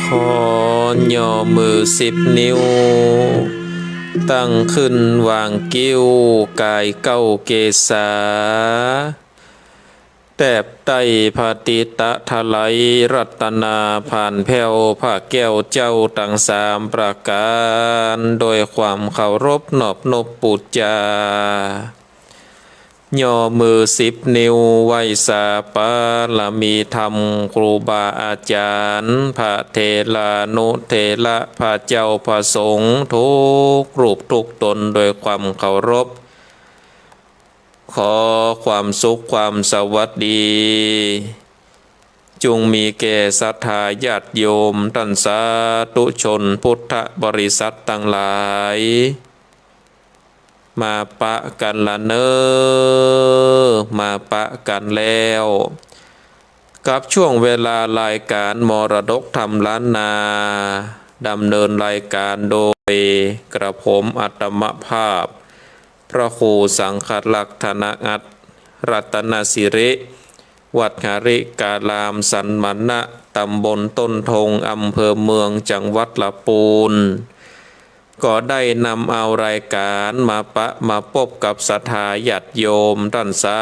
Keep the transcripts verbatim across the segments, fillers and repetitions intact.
ขอย่อมือสิบนิ้ว ตั้งขึ้นวางกิ้ว ก๋ายเก๊าเกศา แตบใต้ผะติตะถลาย รัตนาผ่านแผ้ว พระแก้วเจ้าตังสามประก๋าน โดยความเคารพนอบนบปู๋จา ย่อมือสิบนิ้ว ไหว้สาบารมีธรรม ครูบาอาจ๋ารย์ พระเถรานุเถระ พระเจ้าพระสงฆ์ ทุกรูปทุกต๋น โดยความเคารพ ขอความสุขความสวัสดี จุ่งมีแก่ศรัทธาญาติโยม ต้านสาธุชนพุทธบริษัทตังหลาย มาปะกั๋นละเน่อ มาปะกั๋นแล้ว กับช่วงเวลารายก๋านมรดกธรรมล้านนา ดำเนินรายก๋านโดยกระผมอาตมาภาพ พระครูสังฆรักษ์ ธนอัต รัตนสิริ วัดหริการามสันมณะ ตำบลต้นทง อำเภอเมือง จังหวัดละปูน ก็ได้นำเอารายก๋านมาปะมาปบกับศรัทธาญาติโยม ต้านสา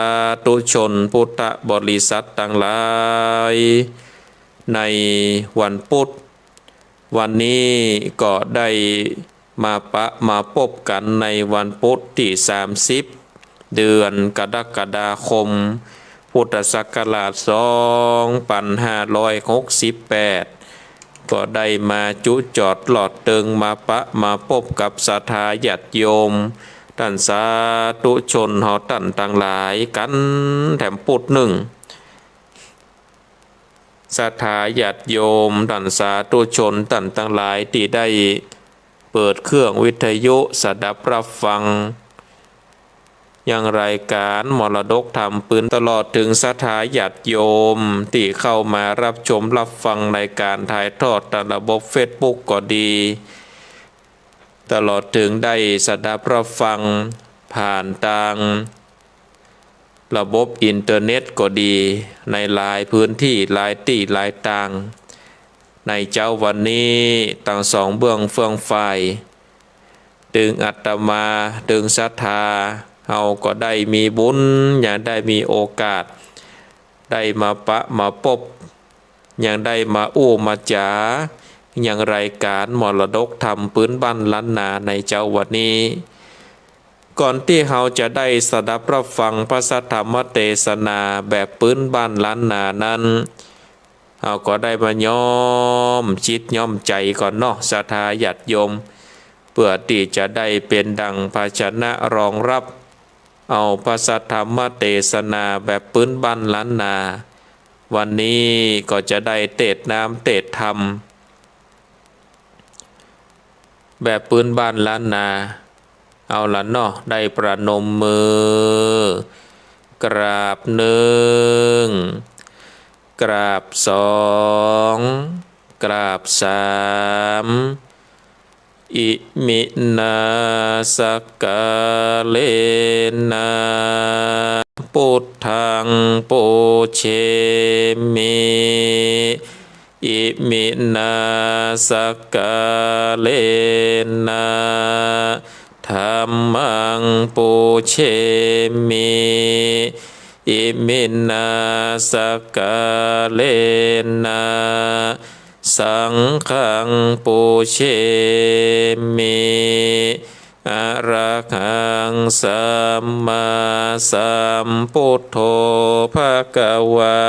ธุชนพุทธบริษัทตังหลาย ในวันพุธ วันนี้ก็ได้มาปะมาปบกั๋นในวันพุธตี้สามสิบ เดือนกรกฎาคม พุทธศักราชสองปันห้าร้อยหกสิบแปด ก็ได้มาจุจอดลอดเติง มาปะมาปบกับศรัทธาญาติโยม ต้านสาธุชนเฮาต้านตังหลายกั๋นแถมพุธนึ่ง ศรัทธาญาติโยม ต้านสาธุชนต้านตังหลายตี้ได้เปิดเครื่องวิทยุสดับรับฟัง ยังรายก๋านมรดกธรรมปื๊น ตลอดเถิงศรัทธาญาติโยม ตี้เข้ามารับชมรับฟังในก๋านถ่ายทอดตางระบบเฟซบุ๊กก็ดี ตลอดเถิงได้สดับรับฟังผ่านตางระบบอินเทอร์เน็ตก็ดี ในหลายพื้นตี้ หลายตี้หลายตาง ในเจ๊าวันนี้ ตังสองเบื้องเฟื่องฝ่าย เถิงอาตมา เถิงศรัทธา เฮาก็ได้มีบุญ ยังได้มีโอกาส ได้มาปะมาปบ ยังได้มาอู้มาจ๋า ยังรายก๋านมรดกธรรมปื๊นบ้านล้านนาในเจ๊าวันนี้ ก่อนตี้เฮาจะได้สดับรับฟังพระสัทธรรมเตสนาแบบปื๊นบ้านล้านนานั้น เฮาก็ได้มาย้อมจิตย้อมใจ๋ก่อนเนาะ ศรัทธาญาติโยม เปื้อตี้จะได้เป๋นดั่งภาชนะรองรับ เอาพระสัทธรรมเตสนาแบบปื๊นบ้านล้านนา วันนี้ก็จะได้เตสน์น้ำเตสน์ธรรม แบบปื๊นบ้านล้านนา เอาละเนาะ ได้ประนมมือ กราบนึ่ง กราบสอง กราบสาม อิมินาสักกาเลนะ ปุทธังปูเชมิ อิมินาสักกาเลนะ ธัมมังปูเชมิ อิมินาสักกาเลนะ สังฆังปูเชมิ อะระหังสัมมาสัมพุทโธ ภะคะวา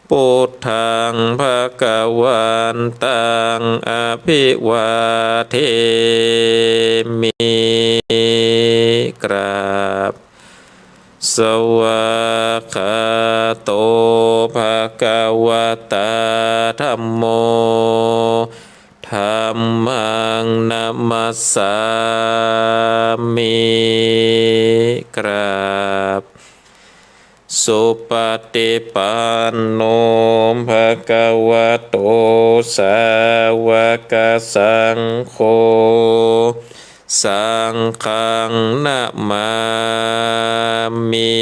พุทธัง ภะคะวันตัง อะภิวาเทมิ กราบ สวากขาโต ภะคะวะตา ธัมโม ธัมมัง นะมัสสามิ กราบ สุปฏิปันโน ภะคะวะโต สาวกสังโฆ สังฆัง นะมามิ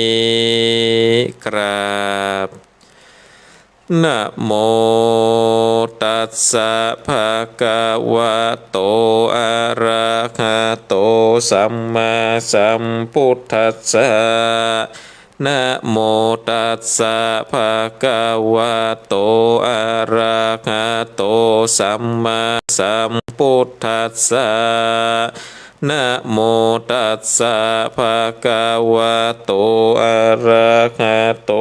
กราบ นะโมตัสสะ ภะคะวะโต อะระหะโต สัมมาสัมพุทธัสสะ นะโมตัสสะ ภะคะวะโต อะระหะโต สัมมาสัมพุทธัสสะ นะโมตัสสะ ภะคะวะโต อะระหะโต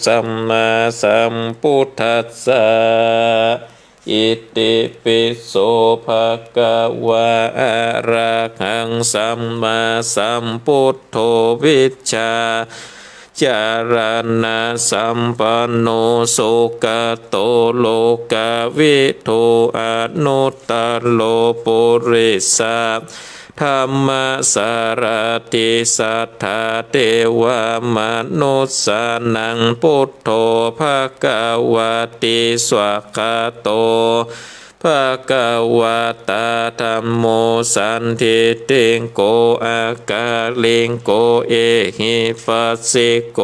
สัมมาสัมพุทธัสสะ อิติปิโส ภะคะวะ อะระหัง สัมมาสัมพุทโธ วิชชาจารณะสัมปันโน สุขะโต โลกะวิทู อนุตตะโร ปุริสะ ธัมมะสารถิ สัทธา เตวะ มนุสสานัง พุทโธ ภะคะวะติ สวากขาโต ภะคะวะตา ธัมโม สันทิฏฐิโก อะกาลิโก เอหิปัสสิโก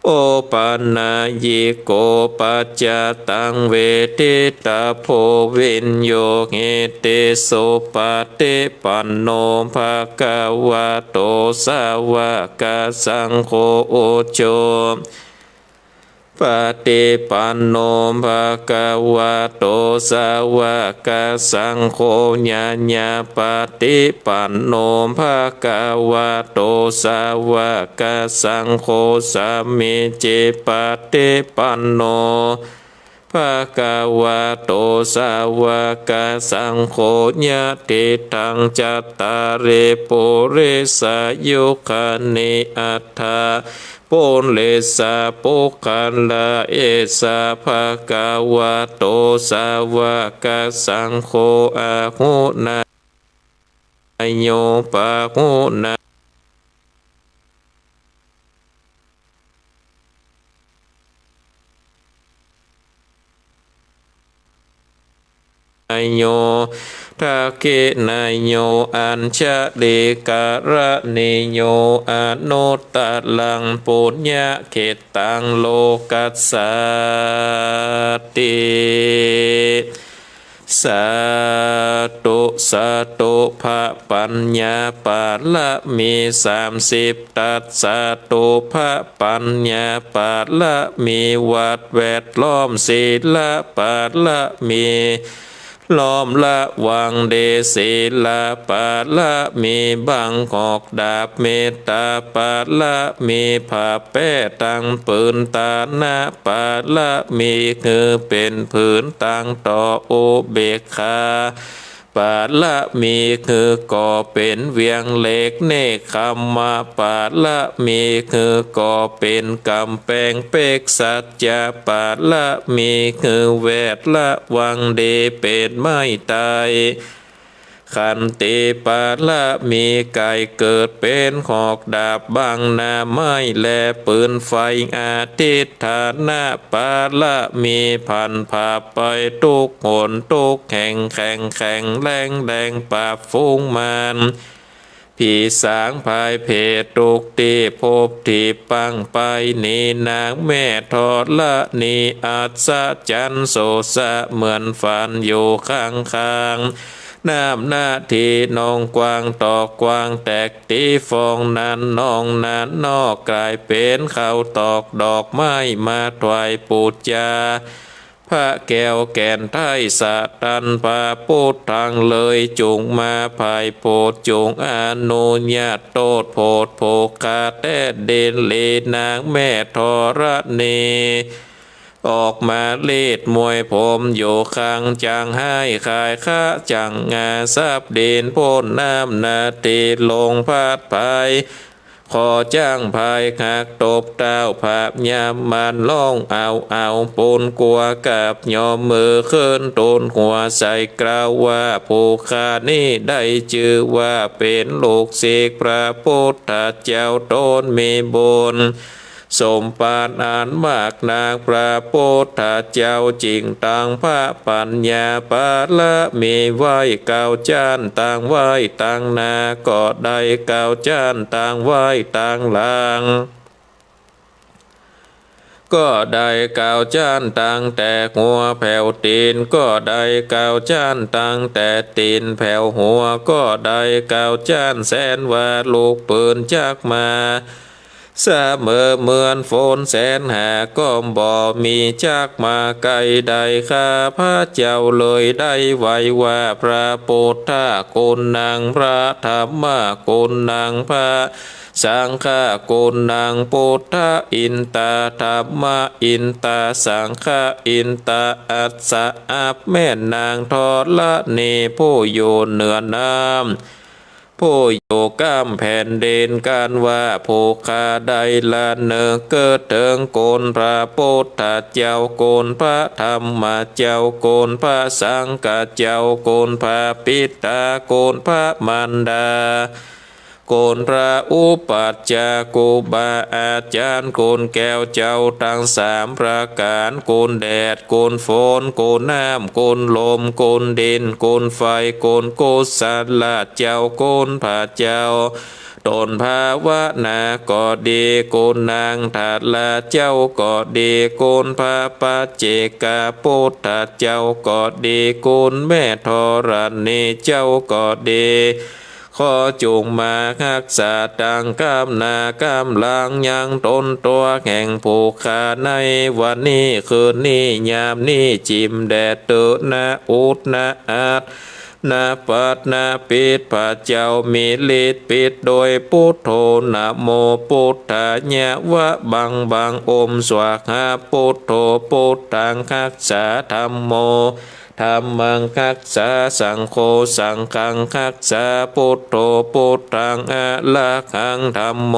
โอปะนัยยิโก ปัจจตัง เวทิตะโพ วิญญูหิติ สุปะฏิปันโน ภะคะวะโต สาวกสังโฆ อุจุปะฏิปันโน ภะคะวะโต สาวกสังโฆ ญาญาปะฏิปันโน ภะคะวะโต สาวกสังโฆ สามีจิปะฏิปันโน ภะคะวะโต สาวกสังโฆ ยะถิตัง จัตตาริ ปุริสายุคานิ อัตถะ ปุริสะปุคคละ เอสะ ภะคะวะโต สาวกสังโฆ อาหุเนยโย ปาหุเนยโย ทักขิเนยโย อัญชะลีกะระณีโย อนุตตะรัง ปุญญะเขตตัง โลกัสสาติ สาธุ สาธุ พระปัญญาปาระมีสามสิบทัศ สาธุ พระปัญญาปาระมี วัดแวดล้อมศีลปาระมี ล้อมระวังดี ศีลปาระมี บังหอกดาบ เมตตาปาระมี ผ้าแป้ตังผืน ตานะปาระมี หื้อเป๋นผืนตังต่อ อุเบกขาปาระมี หื้อก่อเป๋นเวียงเหล็ก เนกขัมมะปาระมี หื้อก่อเป๋นก๋ำแปง เปกสัจจะปาระมี หื้อแวดระวังดี เป๋นไม้ตาย ขันติปาระมี ก๋ายเกิดเป๋นหอกดาบ บังหน้าไม้และปืนไฟ อธิฏฐานะปาระมี ผันบาปไปทุกหนทุกแห่ง แข็งแข็งแรงแรง ปราบฝูงมาร ผีสางพายเผด ทุกตี้พบตี้ปังไป หนีนางแม่ธรณี อัศจรรย์โสสะ เหมือนฝันอยู่ข้างๆ น้ำหน้าตี้นองกว้าง ตอกกว้างแตกตี้ฟอง นั้นนองนั้นนอก ก๋ายเป๋นข้าวตอกดอกไม้ มาถวายปู๋จา พระแก้วแก่นไทยสะตัน พระปุทธังเลยจุ่งมาไพโปรดจุ่งอนุญาตโตษโผดโผกาแต๊เด่นเลนางแม่ธรณี ออกมาลีดมวยผมอยู่ข้างจั่งฮ้ายขายคะจั่งงาทรัพย์เด่นพ่นน้ำนาทีลงพัดไพ ขอจั้งไพหักตบเต้าผาบยามมันร้องเอาเอาปูนกัวกับยอมมือขึ้นตูนหัวใส่กล่าวว่า ผู้ข้านี้ได้จื้อว่าเป๋นลูกศิษย์พระปุทธเจ้าต๋นมีบุญสมปานอันมากนัก พระปุทธเจ้าจึ่งตั้งพระปัญญาปารมีไว้เก้าจั้น ตั้งไว้ตังหน้าก็ได้เก้าจั้น ตั้งไว้ตังหลังก็ได้เก้าจั้น ตั้งแต่หัวแผวตี๋นก็ได้เก้าจั้น ตั้งแต่ตี๋นแผวหัวก็ได้เก้าจั้น แสนว่าลูกปืนจักมาเสมอเหมือนฝนแสนหาก็บ่มีจักมาใก้ได้ ข้าพระเจ้าเลยได้ไหว้ว่า พระปุทธกุณัง พระธัมมกุณัง พระ สังฆกุณัง ปุทธะอินตะ ธัมมะอินตะ สังฆะอินตะ อัสสะ อับแม่นนางธรณีผู้อยู่เหนือน้ำ ผู้อยู่ก้ำแผ่นดิน กันว่าผู้ข้าได้ละนึกเกิดเถิงคุณพระปุทธเจ้า คุณพระธัมมเจ้า คุณพระสังฆเจ้า คุณพระปิดา คุณพระมารดา คุณพระอุปัชฌาย์ ครูบาอาจารย์ คุณแก้วเจ้าตังสามประก๋าน คุณแดด คุณฝน คุณน้ำ คุณลม คุณดิน คุณไฟ คุณกุศลเจ้า คุณพระเจ้าต๋นภาวนาก็ดี คุณนางธาราเจ้าก็ดี คุณพระปัจเจกปุทธเจ้าก็ดี คุณแม่ธรณีเจ้าก็ดี ขอจุ่งมาฮักษาตังก้ำหน้าก้ำหลังยังต๋นตั๋วแห่งผู้ข้าในวันนี้คืนนี้ยามนี้ จิ่มแดดเต๊อะนะอุดนะอัดนะปัดนะปิด พระเจ้ามีฤทธิ์ปิดโดยปุทโธ นะโมปุทธายะ วะบังบัง โอม สวาหา ปุทโธ ปุทธังฮักษา ธัมโม ธัมมังฮักษา สังโฆ สังฆังฮักษา ปุทโธ ปุทธังอะระหัง ธัมโม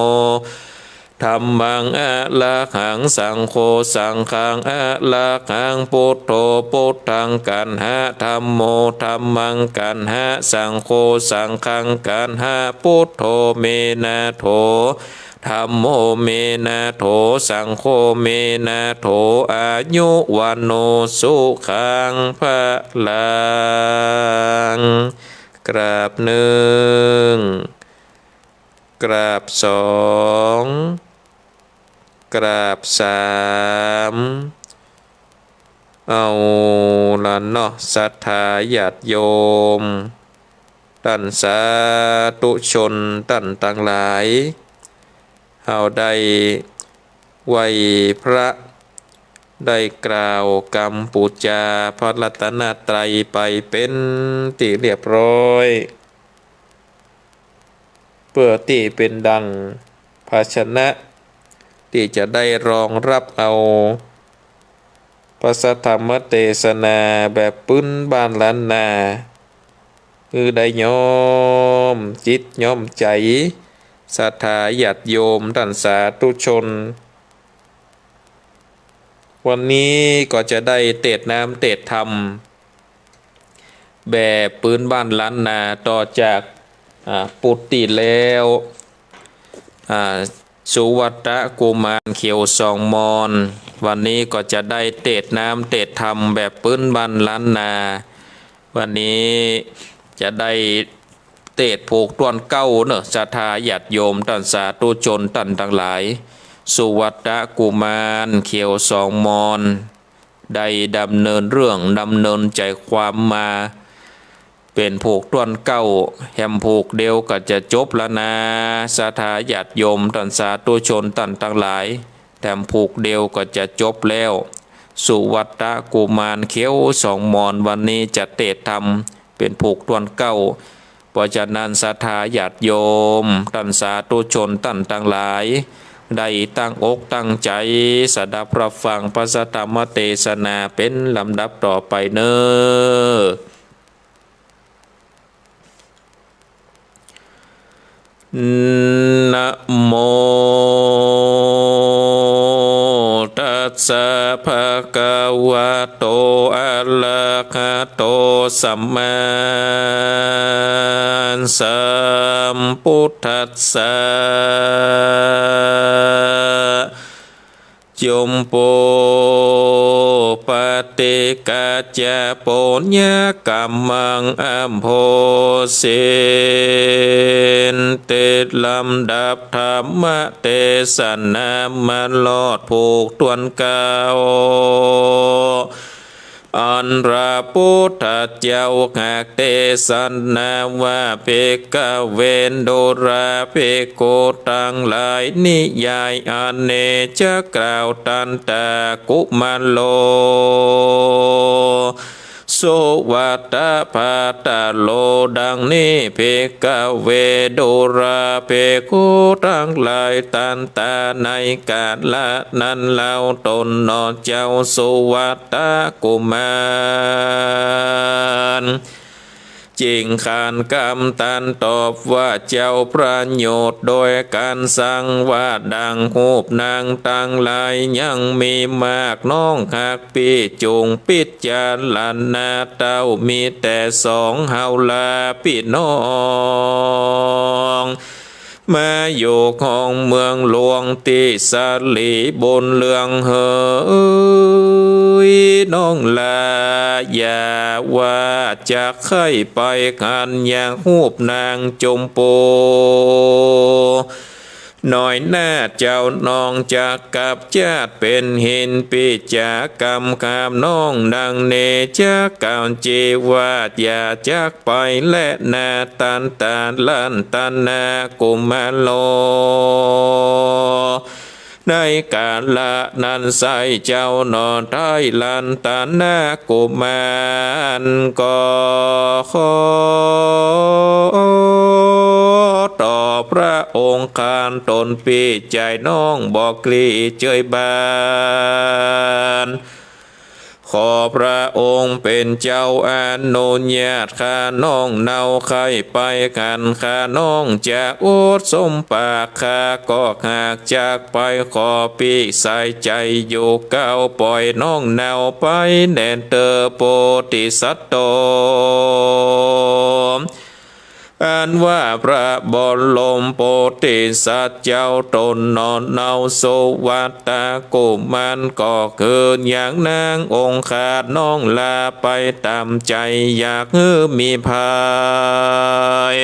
ธัมมังอะระหัง สังโฆ สังฆังอะระหัง ปุทโธ ปุทธังกัณหะ ธัมโม ธัมมังกัณหะ สังโฆ สังฆังกัณหะ ปุทโธ เมนะโถ ธัมโม เมนะโถ สังโฆ เมนะโถ อายุ วัณโณ สุขัง พลัง กราบนึ่ง กราบสอง กราบสาม เอาละเนาะ ศรัทธาญาติโยม ต้านสาธุชนต้านตังหลาย เฮาได้ไหว้พระ ได้กล่าวกำปู๋จาพระรัตนตรัยไปเป๋นตี้เรียบร้อย เปื้อตี้เป๋นดั่งภาชนะตี้จะได้รองฮับเอาพระสัทธรรมเตสนาแบบปื๊นบ้านล้านนา หื้อได้ย้อมจิตย้อมใจ๋ศรัทธาญาติโยมต้านสาธุชน วันนี้ก็จะได้เตสน์น้ำเตสน์ธรรม แบบปื๊นบ้านล้านนา ต่อจาก อ่า ปุตตี้แล้ว อ่า สุวัตตะกุมารเขียวสองมอน วันนี้ก็จะได้เตสน์น้ำเตสน์ธรรมแบบปื๊นบ้านล้านนา วันนี้จะได้เตสน์ผูกต้วนเก๊าเนาะ ศรัทธาญาติโยมต้านสาธุชนต้านตังหลาย สุวัตตะกุมารเขียวสองมอน ได้ดำเนินเรื่องดำเนินใจ๋ความมา เป๋นผูกต้วนเก๊า แหมผูกเดียวก็จะจบแล้วนา ศรัทธาญาติโยมต้านสาธุชนต้านตังหลาย แหมผูกเดียวก็จะจบแล้ว สุวัตตกุมารเขียวสองหมอน วันนี้จะเตศน์ธรรมเป๋นผูกถ้วนเกล้า เพราะฉะนั้นศรัทธาญาติโยม ต้านสาธุชนต้านตังหลาย ได้ตั้งอกตั้งใจ๋สดับฮับฟังพระสัทธรรมเตสนาเป๋นลำดับต่อไปเน่อ นะโม ตัสสะ ภะคะวะโต อะระหะโต สัมมาสัมพุทธัสสะ จมปู ปะเตกะจะ ปุญญะกัมมัง อะโภสินติ ลำดับธรรมเตสนามารอดผูกถ้วนเกล้า อันพระพุทธเจ้าหากเตสนาว่า ภิกขะเว ดูราภิกขุตังหลาย นิยายอันนี้จะกล่าวตันตะ กุมารโล สุวัตตะภัตตะโล ดังนี้ ภิกขะเว ดูราภิกขุตังหลาย ตันตะ ในกาละนั้นเล่า ตนหนอเจ้า สุวัตตะกุมาร จึงขานกำตันตอบว่า เจ้าประโยชน์โดยการสั่งว่า ดังฮูปนางตังหลายยังมีมาก น้องหากปี้จุ่งปิจารณาเต้า มีแต่สองเฮาลาปี้น้อง มาอยู่ห้องเมืองหลวงตี้สาลีบุญเรืองเหย น้องลาอย่าว่าจักใค่ไป หันอยากฮูปนางจมปู น้อยหน้าเจ้าน้องจักกลับจาติเป๋นหิน ปี้จ๋ากำกราบน้องดังนี้ จักกล่าวจีว่าอย่าจัก ไปแลนา ตันตะ ลันตนากุมารโล ในกาละนั้นไส้เจ้าหนอไท้ ลันตนากุมารก็ขอต่อพระองค์ ขานตนปี้ใจ๋น้องบ่กลีเจยบาน ขอพระองค์เป๋นเจ้าอนุญาต ข้าน้องเนาใค่ไป หันข้าน้องจะอดสมปาก ข้าก็หากจากไป ขอปี้ใส่ใจ๋อยู่เก้า ป่อยน้องเนาไปแดนเตอ โพธิสัตว์ตน อันว่าพระบรมโพธิสัตว์เจ้าตนหนอเนา สุวัตตะกุมารก็คืออย่างนางองคาน้องลาไปต๋ามใจ๋ อยากหื้อมีภัย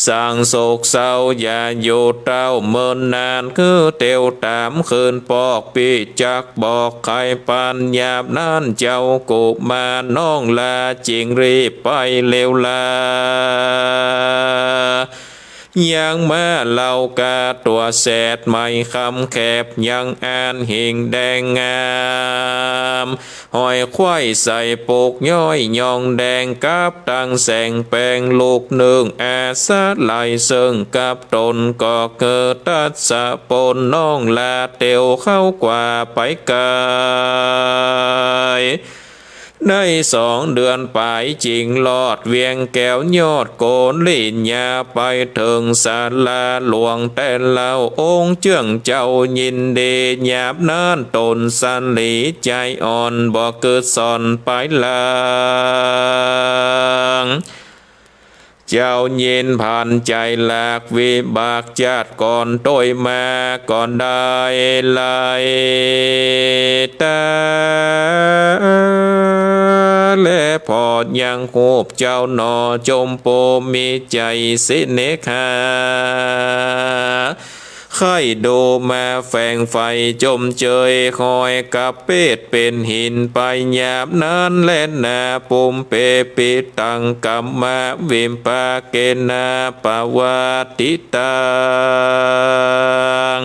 สังโศกเศร้า อย่าอยู่เต้าเมินนาน คือเตียวต๋ามคืนปอก ปี้จักบอกใค่ปั๋น ยามนั้นเจ้ากุมารน้องลาจึงรีบไปเร็วลา ยังมาเล่ากาตั๋วแสดไหมคำแคบ ยังอันหิ่งแดงงาม ห้อยไขว้ใส่ปุกย้อยยองแดง กับตังแสงแปงลูกนึ่ง อาสะไหลเซิ่งกับตนก็คือทัศพลน้องลาเตียวเข้ากว่าไปไก๋ ได้สองเดือนป๋ายจึงลอดเวียงแก้วยอดโกริญญา ไปเถิงศาลาหลวงแต่เล่า องค์เจื้องเจ้ายินดี ยามนั้นต๋นสะหลีใจ๋อ่อน บ่กึ๊ดซ่อนไปหลัง เจ้ายินผันใจ๋หลากวิบากจาติก่อนตวยมาก่อนได้หลายต๋า และผ่อยังฮูปเจ้าหนอจมปูมีใจ๋เสน่หา ใค่ดูมาแฝงใฝ่จมเจย ห้อยกับเปตเป๋นหินไปยามนั้นแลนา ปุมเปปิตังกัมมะวิปากเกนะปะวาติตัง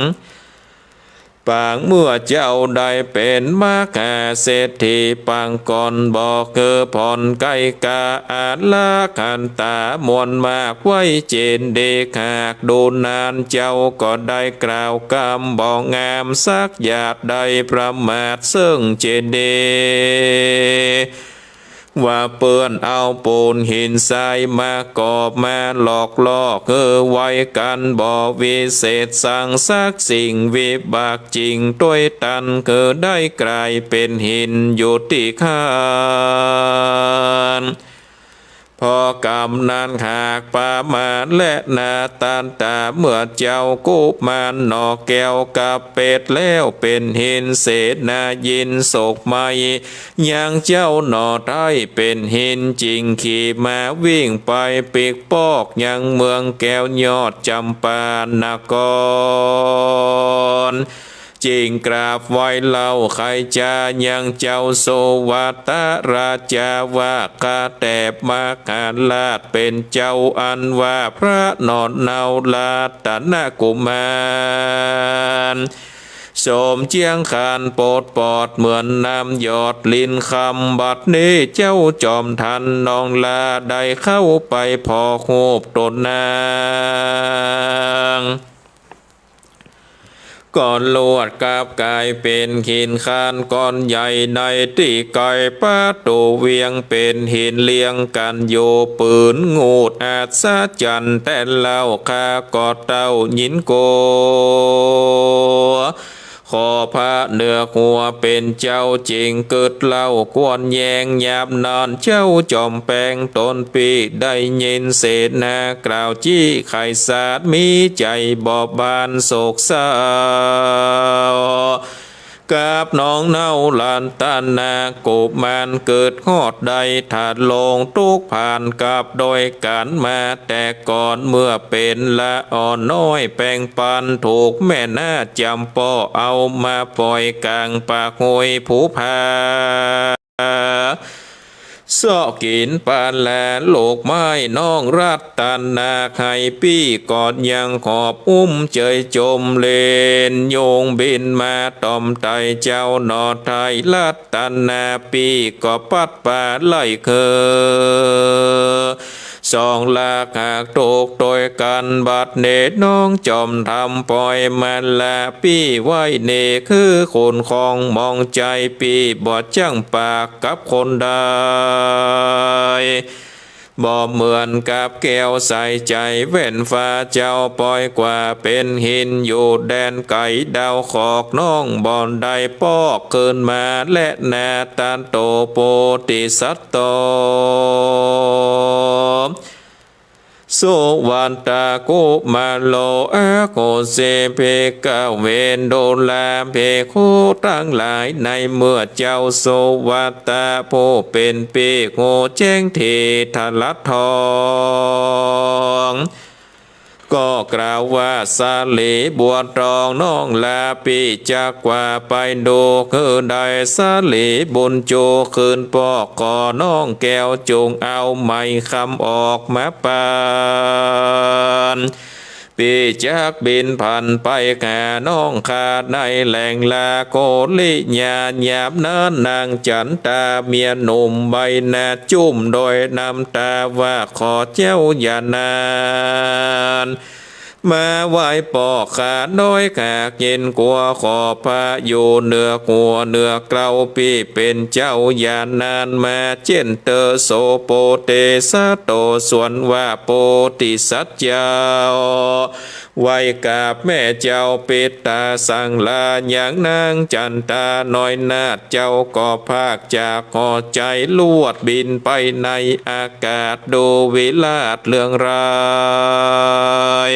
ปางเมื่อเจ้าได้เป๋นมหาเศรษฐีปางก่อน บ่คือผ่อนไกลกาอาละคันต๋ามวลมากไว้เจดีย์ หากดูนานเจ้าก็ได้กล่าวกำบ่งามสักหยาด ได้ประมาทเซิ่งเจดีย์ ว่าเปื้อนเอาปูนหินทรายมาก่อมาหลอกล่อ คือไว้กั๋นบ่วิเศษสังสักสิ่ง วิบากจริงตวยตัน คือได้ก๋ายเป๋นหินอยู่ตี้คัน พอกำนั้นหากประมาทแลนา ตันต๋าเมื่อเจ้ากุมารหน่อแก้วกับเปตแล้วเป๋นหินเสนายินโศกไหม้ ยังเจ้าหน่อไท้เป๋นหินจริง ขี่ม้าวิ่งไปปิ๊กปอกยังเมืองแก้วยอดจ๋ำปานคร จึงกราบไหว้เล่าไขจ๋ายังเจ้าสุวัตตะราชาว่า ข้าแต่มหาราชเป๋นเจ้าอันว่าพระหน่อเนารัตนกุมาร สมเจียงคานโปดปอดเหมือนน้ำหยดลินคำ บัดนี้เจ้าจอมทันน้องลาได้เข้าไปผ่อฮูปต๋นนาง ก็ลวดกลับก๋ายเป๋นหินคานก้อนใหญ่ในตี้ไก๋ประตู๋เวียง เป๋นหินเรียงกั๋นอยู่ปืนงุดอัศจรรย์ แต่เล่าข้าก็เต้ายินกั๋ว ขอพระเหนือหัวเป๋นเจ้าจึงกึ๊ดเล่าควรแย้ง ยามนั้นเจ้าจอมแปงต๋นปี้ได้ยินเสนากล่าวจี้ไขสาร มีใจ๋บ่บานโศกเศร้า กับน้องเนารัตนกุมารกึ๊ดฮอดได้ทะลงทุกข์ผ่านกับโดยกั๋นมาแต่ก่อน เมื่อเป๋นละอ่อนน้อยแปงปัน ถูกแม่น้าจ๋ำป้อเอามาป่อยก๋างปากห้วยภูผา เซาะกิ๋นปลาและลูกไม้ น้องรัตนาไห้ปี้ก็ยังหอบอุ้มเจยจมเล่น ยุงบินมาต่อมไต้เจ้าหน่อไท้ รัตนาปี้ก็ปัดปาไล่คือ สองลากหากถูกตวยกั๋น บัดนี้น้องจอมทำป่อยมาละปี้ไว้ นี่คือคนของหมองใจ๋ปี้ บ่จั้งปากกับคนใด บ่เหมือนกับแก้วใสใจ๋แว่นฟ้า เจ้าป่อยกว่าเป๋นหินอยู่แดนไก๋ดาวขอก น้องบ่ได้ปอกคืนมาแลนา ตัตโต โพธิสัตโต สุวัตตะกุมารโล อะโหสิ ภิกขเว ดูราภิกขุตังหลาย ในเมื่อเจ้าสุวัตตะผู้เป๋นปี้ฮู้แจ้งเถดถลัดทอง ก็กล่าวว่า สาลีบัวทอง น้องลาปี้จักว่าไปดูคือใด สาลีบุญจูคืนปอก ขอน้องแก้วจุ่งเอาไหมคำออกมาปัน ปี้จักบินผันไปหาน้องข้าในแหล่งลาโกริยา ยามนั้นนางจั๋นตาเมียหนุ่มใบหน้าจุ้มโดยน้ำตาว่า ขอเจ้าอย่านาน มาไหว้ปอกข้าน้อย หากเย็นกั๋วขอพระอยู่เหนือหัวเหนือเกล้า ปี้เป๋นเจ้าอย่านาน มาเจียนเตอโส โพธิสัตโต สวนว่า โพธิสัตว์เจ้า ไหว้กราบแม่เจ้าปิดต๋าสั่งลา ยังนางจั๋นตาน้อยนาถ เจ้าก็พรากจากหัวใจ๋ ลวดบินไปในอากาศ ดูวิราชเลื่องราย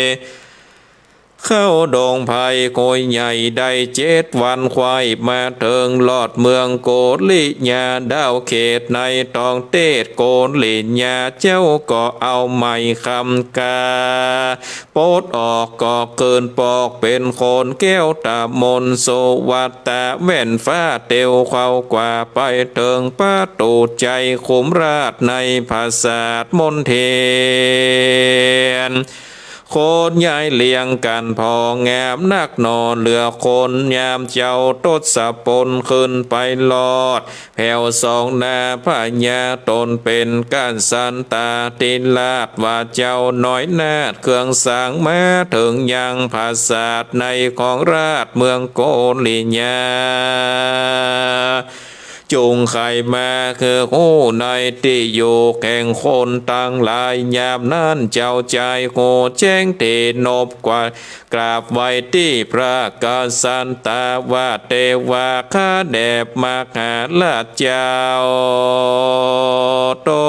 เข้าดงไพรโขยใหญ่ได้เจ็ดวัน ไขว่มาเถิงลอดเมืองโกริยา ดาวเขตในตองเตศโกริยา เจ้าก็เอาไหมคำกา ปลดออกก็คืนปอกเป๋นคนแก้วตามน สุวัตตะแว่นฟ้าเตียวเข้ากว่าไปเถิงประตู๋ใจ๋ขุมราชในผาสาทมนเทียน คนใหญ่เรียงกั๋นผ่องามนักหนอ เหลือคนยามเจ้าทศพลขึ้นไปรอด แผวสองหน้าพญาต๋นเป๋นกษัตราธิราช ว่าเจ้าน้อยนาถเครื่องสร้างมาเถิงยังผาสาทในของราชเมืองโกริยา จุ่งใค่มาคือฮู้ในตี้อยู่แห่งคนตังหลาย ยามนั้นเจ้าจายฮู้แจ้งเถนบกว่า กราบไหว้ตี้พระกษัตราว่า เตวาข้าแด่มหาราชเจ้า ต๋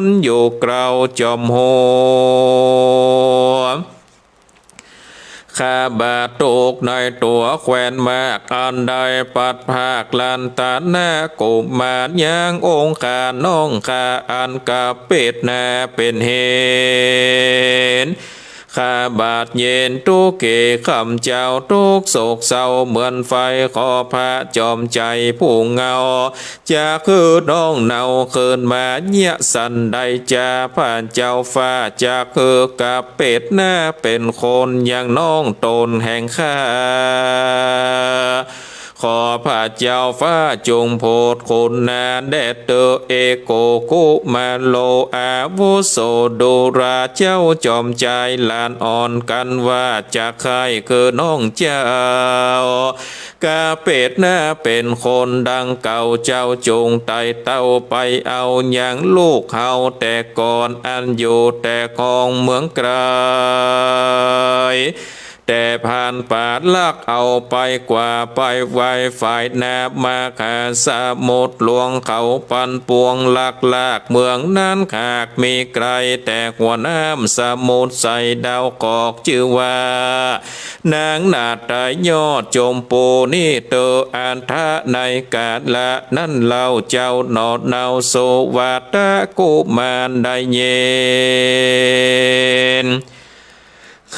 นอยู่เกล้าจอมฮู้ ข้าบาททุกข์ในตั๋วแควนมาก อันได้พลัดพรากหลานต๋านากุมาร ยังองค์ข้าน้องข้าอันกะเปตนาเป๋นเหตุ ข้าบาทเย็นตุ๊เก๋คำเจ้า ตุ๊กข์โศกเศร้าเหมือนไฟ ขอพระจอมใจ๋ผู้เงา จักหื้อน้องเนาคืนมาเยียะสันใดจา พระเจ้าฟ้าจักหื้อกะเปตนาเป๋นคนอย่างน้องต๋นแห่งข้า ขอพระเจ้าฟ้าจุ่งโผดคุณนาแด่เตอ เอโกกุมารโล อาวุโสดูรา เจ้าจอมใจ๋หลานอ่อนกั๋นว่า จักใค่คือน้องเจ้า กะเปตนาเป๋นคนดังเก่า เจ้าจุ่งไต่เต้าไปเอายังลูกเฮาแต่ก่อน อันอยู่แต่ของเมืองไก๋ แต่ผ่านป่าลักเอาไปกว่า ไปไว้ฝ่ายหน้ามหาสมุทรหลวงเขาปันปวงลักลาก เมืองนั้นหากมีไก๋แต่หัวน้ำสมุทรใสดาวกอก จื้อว่า นางนาฏไตรยอดจมปูนี่เตอ อันทะในกาละนั้นเล่า เจ้าหนอเนาสุวัตตะกุมารได้ยิน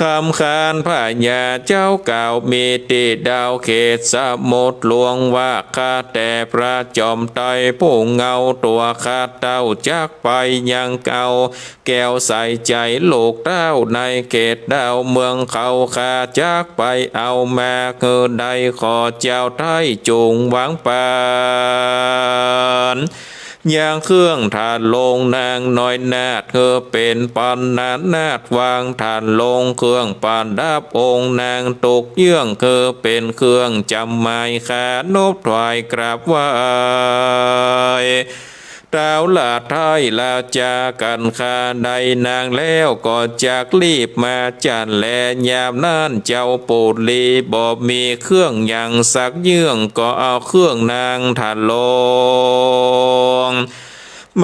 คำขานพญาเจ้ากล่าวมีตี้ดาวเขตสมุทรหลวงว่า ข้าแต่พระจอมไตรผู้เงา ตั๋วข้าเต้าจักไปยังเอาแก้วใสใจ๋ลูกเต้าในเขตดาวเมืองเขา ข้าจักไปเอามาหื้อได้ ขอเจ้าไตรจุ่งวางปัน ยังเครื่องถาดลงนางน้อยนาถ หื้อเป๋นปัณณนาถวางถาดลง เครื่องประดับองค์นางตุ๊กเยื่อง หื้อเป๋นเครื่องจ๋ำหมาย ข้านบถวายกราบไหว้ เต้าละไตรราชากั๋น ข้าได้นางแล้วก็จักรีบมาจัดแล ยามนั้นเจ้าปุรีบ่มีเครื่องหยังสักเยื่อง ก็เอาเครื่องนางถาดลง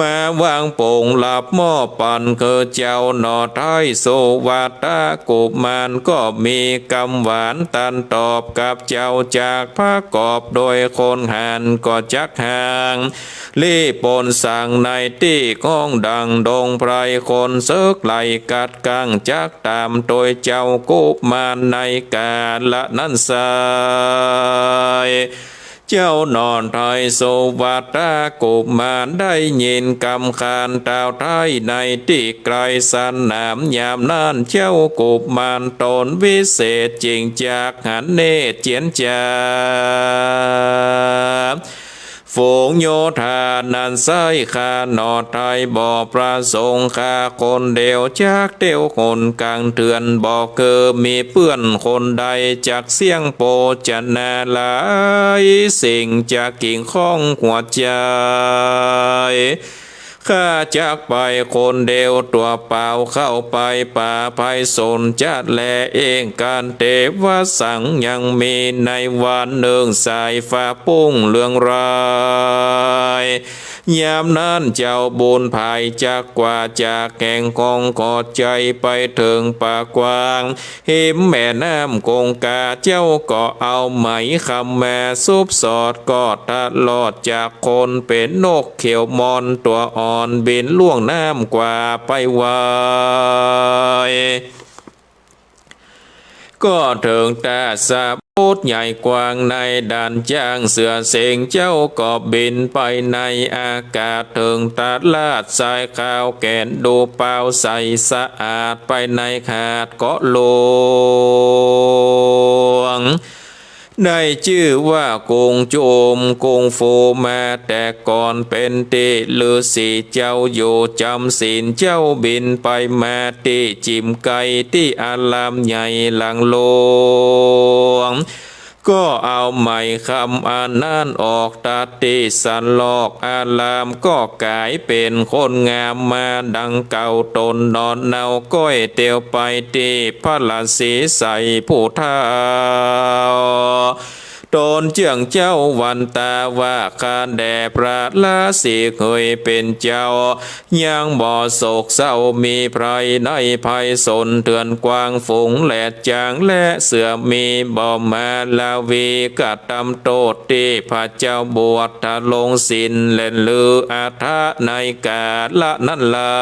มาวางป๋งรับมอบปัน คือเจ้าหนอไตรสุวัตตะกุมาร ก็มีกำหวานตันตอบกับเจ้า จักประกอบโดยคนหาญก็จักห่าง ลี้ปนสังในตี้ของดังดงไพร คนเสิกไล่กัดกังจักต๋ามโตยเจ้ากุมารในกาละนั้นไส้ เจ้าหนอไตรสุวัตตะกุมารได้ยินกำขานเต้าไตรในตี้ไก๋สนาม ยามนั้นเจ้ากุมารต๋นวิเศษจิ่งจักหันเนตรเจียรจา ฝูงโยธานั้นไส้ ข้าหนอไตรบ่ประสงค์ ข้าคนเดียวจักเตียวหนก๋างเถื่อน บ่คือมีเปื้อนคนใด จักเสี้ยงโภชนาหลายสิ่ง จักเกี่ยวข้องหัวใจ๋ ข้าจักไปคนเดียวตั๋วเปล่า เข้าไปป่าไพรสนจัดแล เอกันเตวสัง ยังมีในวันนึ่งสายฟ้าปุ้งเรืองราย ยามนั้นเจ้าบุญภายจักกว่าจากแห่งของขอใจ๋ไปเถิงป่ากว้าง หิมแม่น้ำคงคา เจ้าก็เอาไหมคำมาสุบสอด ก็ตลอดจากคนเป๋นนกเขียวมอนตั๋วอ่อน บินล่วงน้ำกว่าไปไว ก็เถิงตาสะ ดใหญ่กว้างในด่านจ้าง เสือเสงเจ้าก็บินไปในอากาศ เถิงตลาดทรายขาวแก่น ดูเปล่าใสสะอาด ไปในหาดเกาะหลวง ได้จื้อว่ากรุงจุม กรุงฟูมาแต่ก่อน เป๋นตี้ฤๅษีเจ้าอยู่จ๋ำศีล เจ้าบินไปมาตี้จิ่มไกล ตี้อารามใหญ่หลังหลวง ก็เอาไหมคำอันนั้นออกตัดตี้สันลอก อารามก็ก๋ายเป๋นคนงามมาดังเก่า ต๋นหนอนเนาก้อยเตียวไปตี้พระฤๅษีไสยผู้เฒ่า ต๋นเจื้องเจ้าวันตาว่า ข้าแด่พระฤๅษีเหยเป๋นเจ้า ยังบ่โศกเศร้ามีภัยในภัยสน เถื่อนกวางฝูงแหลดจางและเสือมี บ่มาลาวีกระตำโต้ษตี้พระเจ้าบวชทรงศีล แล่นลืออัฏฐะในกาละนั้นเล่า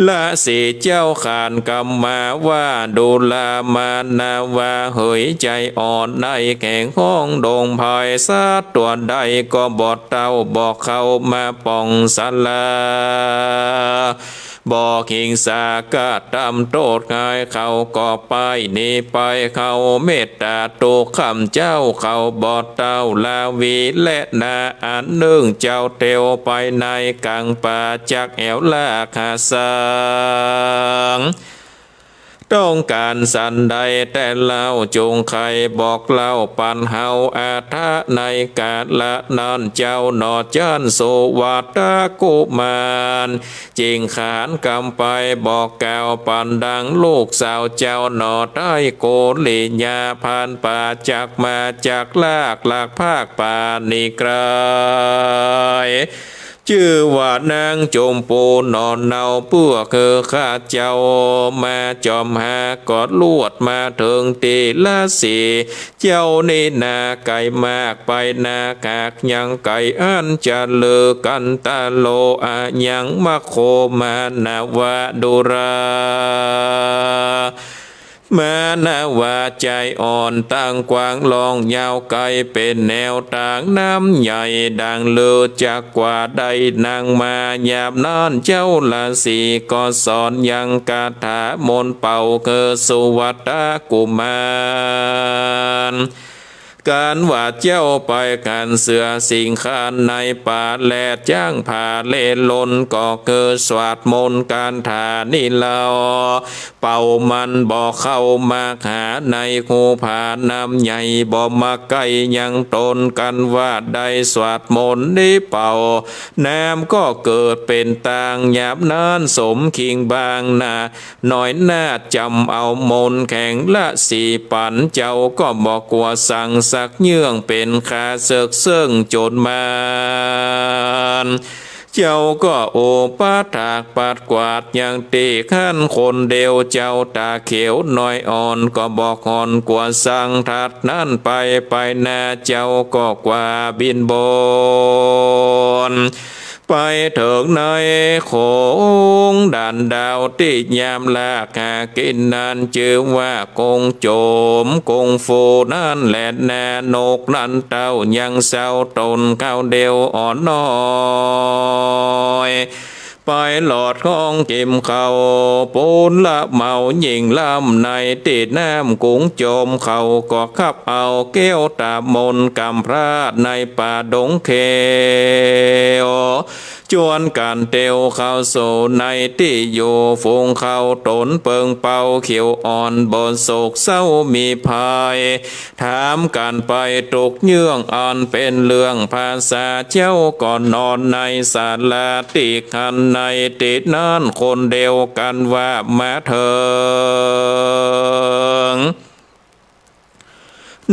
ฤๅษีเจ้าขานกำมาว่า ดูรามา นาวาเหยใจ๋อ่อน ในแขวงห้องดงไพร สัตว์ตั๋วใดก็บ่เต้า บ่เข้ามาป่องศาลา บ่หิงสากระตำโต้ษใคร เขาก็ป้ายหนีไป เขาเมตต๋าตุ๊กข์ขำเจ้า เขาบ่เต้าลาวีแลนา อันนึ่งเจ้าเตียวไปในก๋างป่า จักแอ่วลากหาสัง ต้องก๋านสันใดแต๊เล่า จุ่งใค่บอกเล่าปันเฮา อัฏฐะในกาละนั้น เจ้าหนอจั้นสุวัตถกุมาร จึ่งขานกำไปบอกกล่าวปันดัง ลูกสาวเจ้าหนอไท้โกริยา ผ่านป่าจักมา จักลากหลากภาคป่าหนีไกล จื้อว่านางจมปูหนอเนา เปื้อคือข้าเจ้ามาจอมหา ก็ลวดมาเถิงตี้ฤๅษีเจ้านี้นา ไก๋มากไปนา หากยังไก๋อันจะลือ กันตะโล อะยังมะโค มานาวา ดูรา มานาวาใจ๋อ่อน ตั้งกว้างล่องยาวไก๋ เป๋นแนวตางน้ำใหญ่ ดังลือจักกว่าได้นางมา ยามนั้นเจ้าฤๅษีก็สอนยังคาถามนต์เป่า คือสุวัตถกุมาร กันว่าเจ้าไปกั๋นเสือสิงคานในป่า แลดจ๊างผาเล่ร่อน ก็คือสวดมนต์คาถานี้เล่า เป่ามันบ่เข้ามาหาในฮูผาน้ำใหญ่ บ่มาใก้ยังต๋น กันว่าได้สวดมนต์นี้เป่า น้ำก็เกิดเป๋นตาง ยามนั้นสมคิงบางนา น้อยนาฏจ๋ำเอามนต์แข็งฤๅษีปั๋น เจ้าก็บ่กั๋วสังสักเยื่อง เป๋นข้าเสิกเซิ่งโจ๋รมาร เจ้าก็อุปถากปัดกวาดยังตี้หั้นคนเดียว เจ้าต๋าเขียวน้อยอ่อน ก็บ่ห่อนกั๋วสัง ถัดนั้นไปไปนา เจ้าก็กว่าบินบน ไปเถิงในโขงด่านดาว ตี้ยามลากหากิ๋นนั้น จื้อว่ากงโจ๋ม กงฟูนั้นแหละนา นกนั้นเต้ายังเซาต๋นข้าวเดียวอ่อนน้อย ไปหลอดห้องกิ๋มข้าว ปูนละเมายิ่งล้ำ ในตี้น้ำกุ๋งโจ๋ม เขาก็คับเอาแก้วต๋ามนต์ กำพร้าในป่าดงเขียว จวนกั๋นเตียวเข้าสู่ในตี้อยู่ฝูงเขา ต๋นเปิงเปาเขียวอ่อน บ่โศกเศร้ามีภัย ถามกั๋นไปตุ๊กเยื่อง อันเป๋นเรื่องภาษา เจ้าก็นอนในศาลาตี้หั้น ในตี้นั้นคนเดียว กันว่ามาเถิง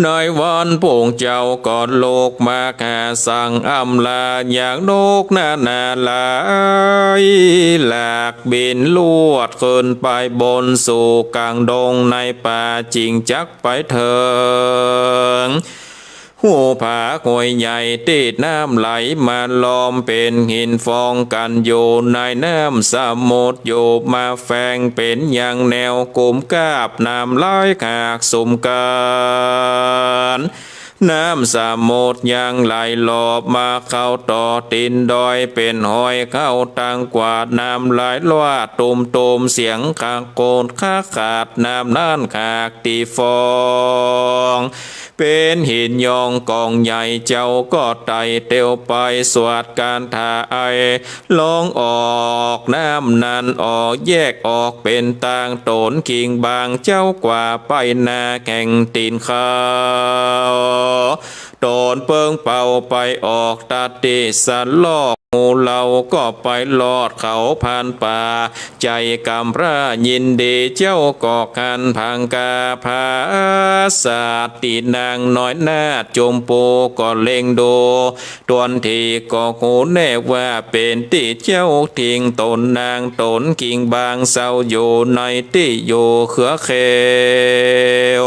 ในวันปุ้งเจ้าก็ลุกมาหาสั่งอำลา อย่างนกนานาหลายหลากบินลวดขึ้นไปบนสู่ก๋างดงในป่า จึงจักไปเถิง ห ผาห้วยใหญ่ตี้น้ำไหลมาล้อมเป๋นหินฟองกั๋นอยู่ในน้ำสมุทรอยู่มาแฝงเป๋นอย่างแนวกุมกาบน้ำไหลหากสุมกั๋น น้ำสมุทรยังไหลหลอบมาเข้าต่อตี๋นดอยเป๋นฮอยเข้าตังกวาดน้ำไหลลวาดตุ้มๆ เสียงขะโขดขะขาดน้ำนั้นหากตี้ฟอง เป๋นหินยองกองใหญ่เจ้าก็ไต่เตียวไปสวดกาถาไอ ลองออกน้ำนั้นออกแยกออกเป๋นตางต๋นกิ่งบางเจ้ากว่าไปนาแข่งตี๋นเขา ต๋นเปิ้งเป่าไปออกตัดตี้สะลอก หมู่เหล่าก็ไปลอดเขาผ่านป่า ใจ๋กำพร้ายินดีเจ้าก็หันผางกาผาสาทตี้นางน้อยนาฏจมปูก็เล็งดู ต๋นตี้ก็ฮู้แน่ว่าเป๋นตี้เจ้าทิ้งต๋นนางต๋นกิ่งบางเศร้าอยู่ในตี้อยู่เขือเขียว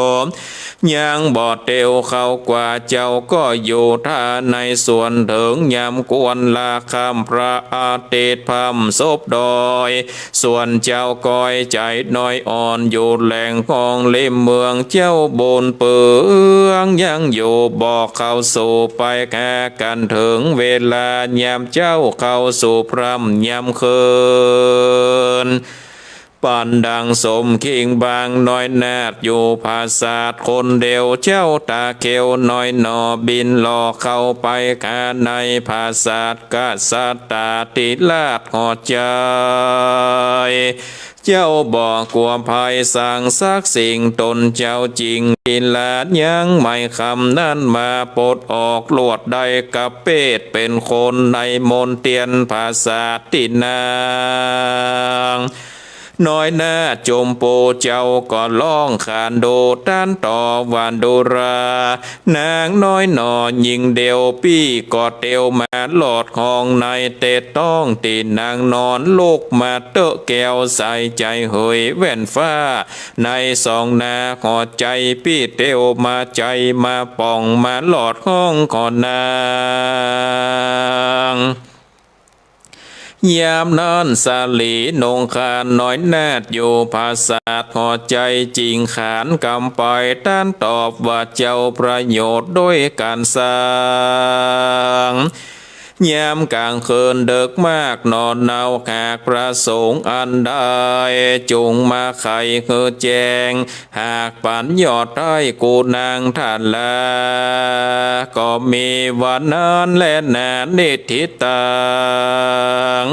ยังบ่เตียวเข้ากว่าเจ้าก็อยู่ถ้าในสวนเถิงยามควรละค่ำพระอาทิตย์พร่ำซบดอย ส่วนเจ้าก้อยใจ๋น้อยอ่อนอยู่แหล่งห้องริมเมืองเจ้าบุญเปืองยังอยู่บ่เข้าสู่ไปหากั๋นเถิงเวลายามเจ้าเข้าสู่พร่ำยามคืน ปันดังสมคิงบางน้อยนาฏอยู่ผาสาทคนเดียว เจ้าต๋าเขียวน้อยหน่อบินหล่อเข้าไปหาในผาสาท กษัตริย์ตี้ราชหอใจ๋ เจ้าบ่กั๋วภัยสังสักสิ่ง ต๋นเจ้าจิ่งอิราชยังไม่คำนั้นมาปลดออกลวดได้กะเปดเป๋นคนในมนเตียนผาสาทตี้นาง น้อยนาฏจมปูเจ้าก็ร้องขานดูต้านต่อว่า ดูรา นางน้อยหน่อญิงเดียวปี้ก็เตียวมาลอดห้องในเตดต้องตี้นางนอนลุกมาเต๊อะแก้วใสใจ๋เหยแว่นฟ้า ในสองหน้าหอใจ๋ปี้เตียวมาใจ๋มาป่องมาลอดห้องของนาง ยามนั้นสาลีนงคานน้อยนาฏอยู่ผาสาทหอใจ๋จิ่งขานกำไปต้านตอบว่า เจ้าประโยชน์ด้วยก๋านสร้าง ยามก๋างคืนเดิ็กมากหนอเนาหากพระสงฆ์อันใด จุ่งมาไขหื้อแจ้ง หากปั๋นยอดได้กูนางทารา ก็มีวันนั้นแลนา นิทธิตัง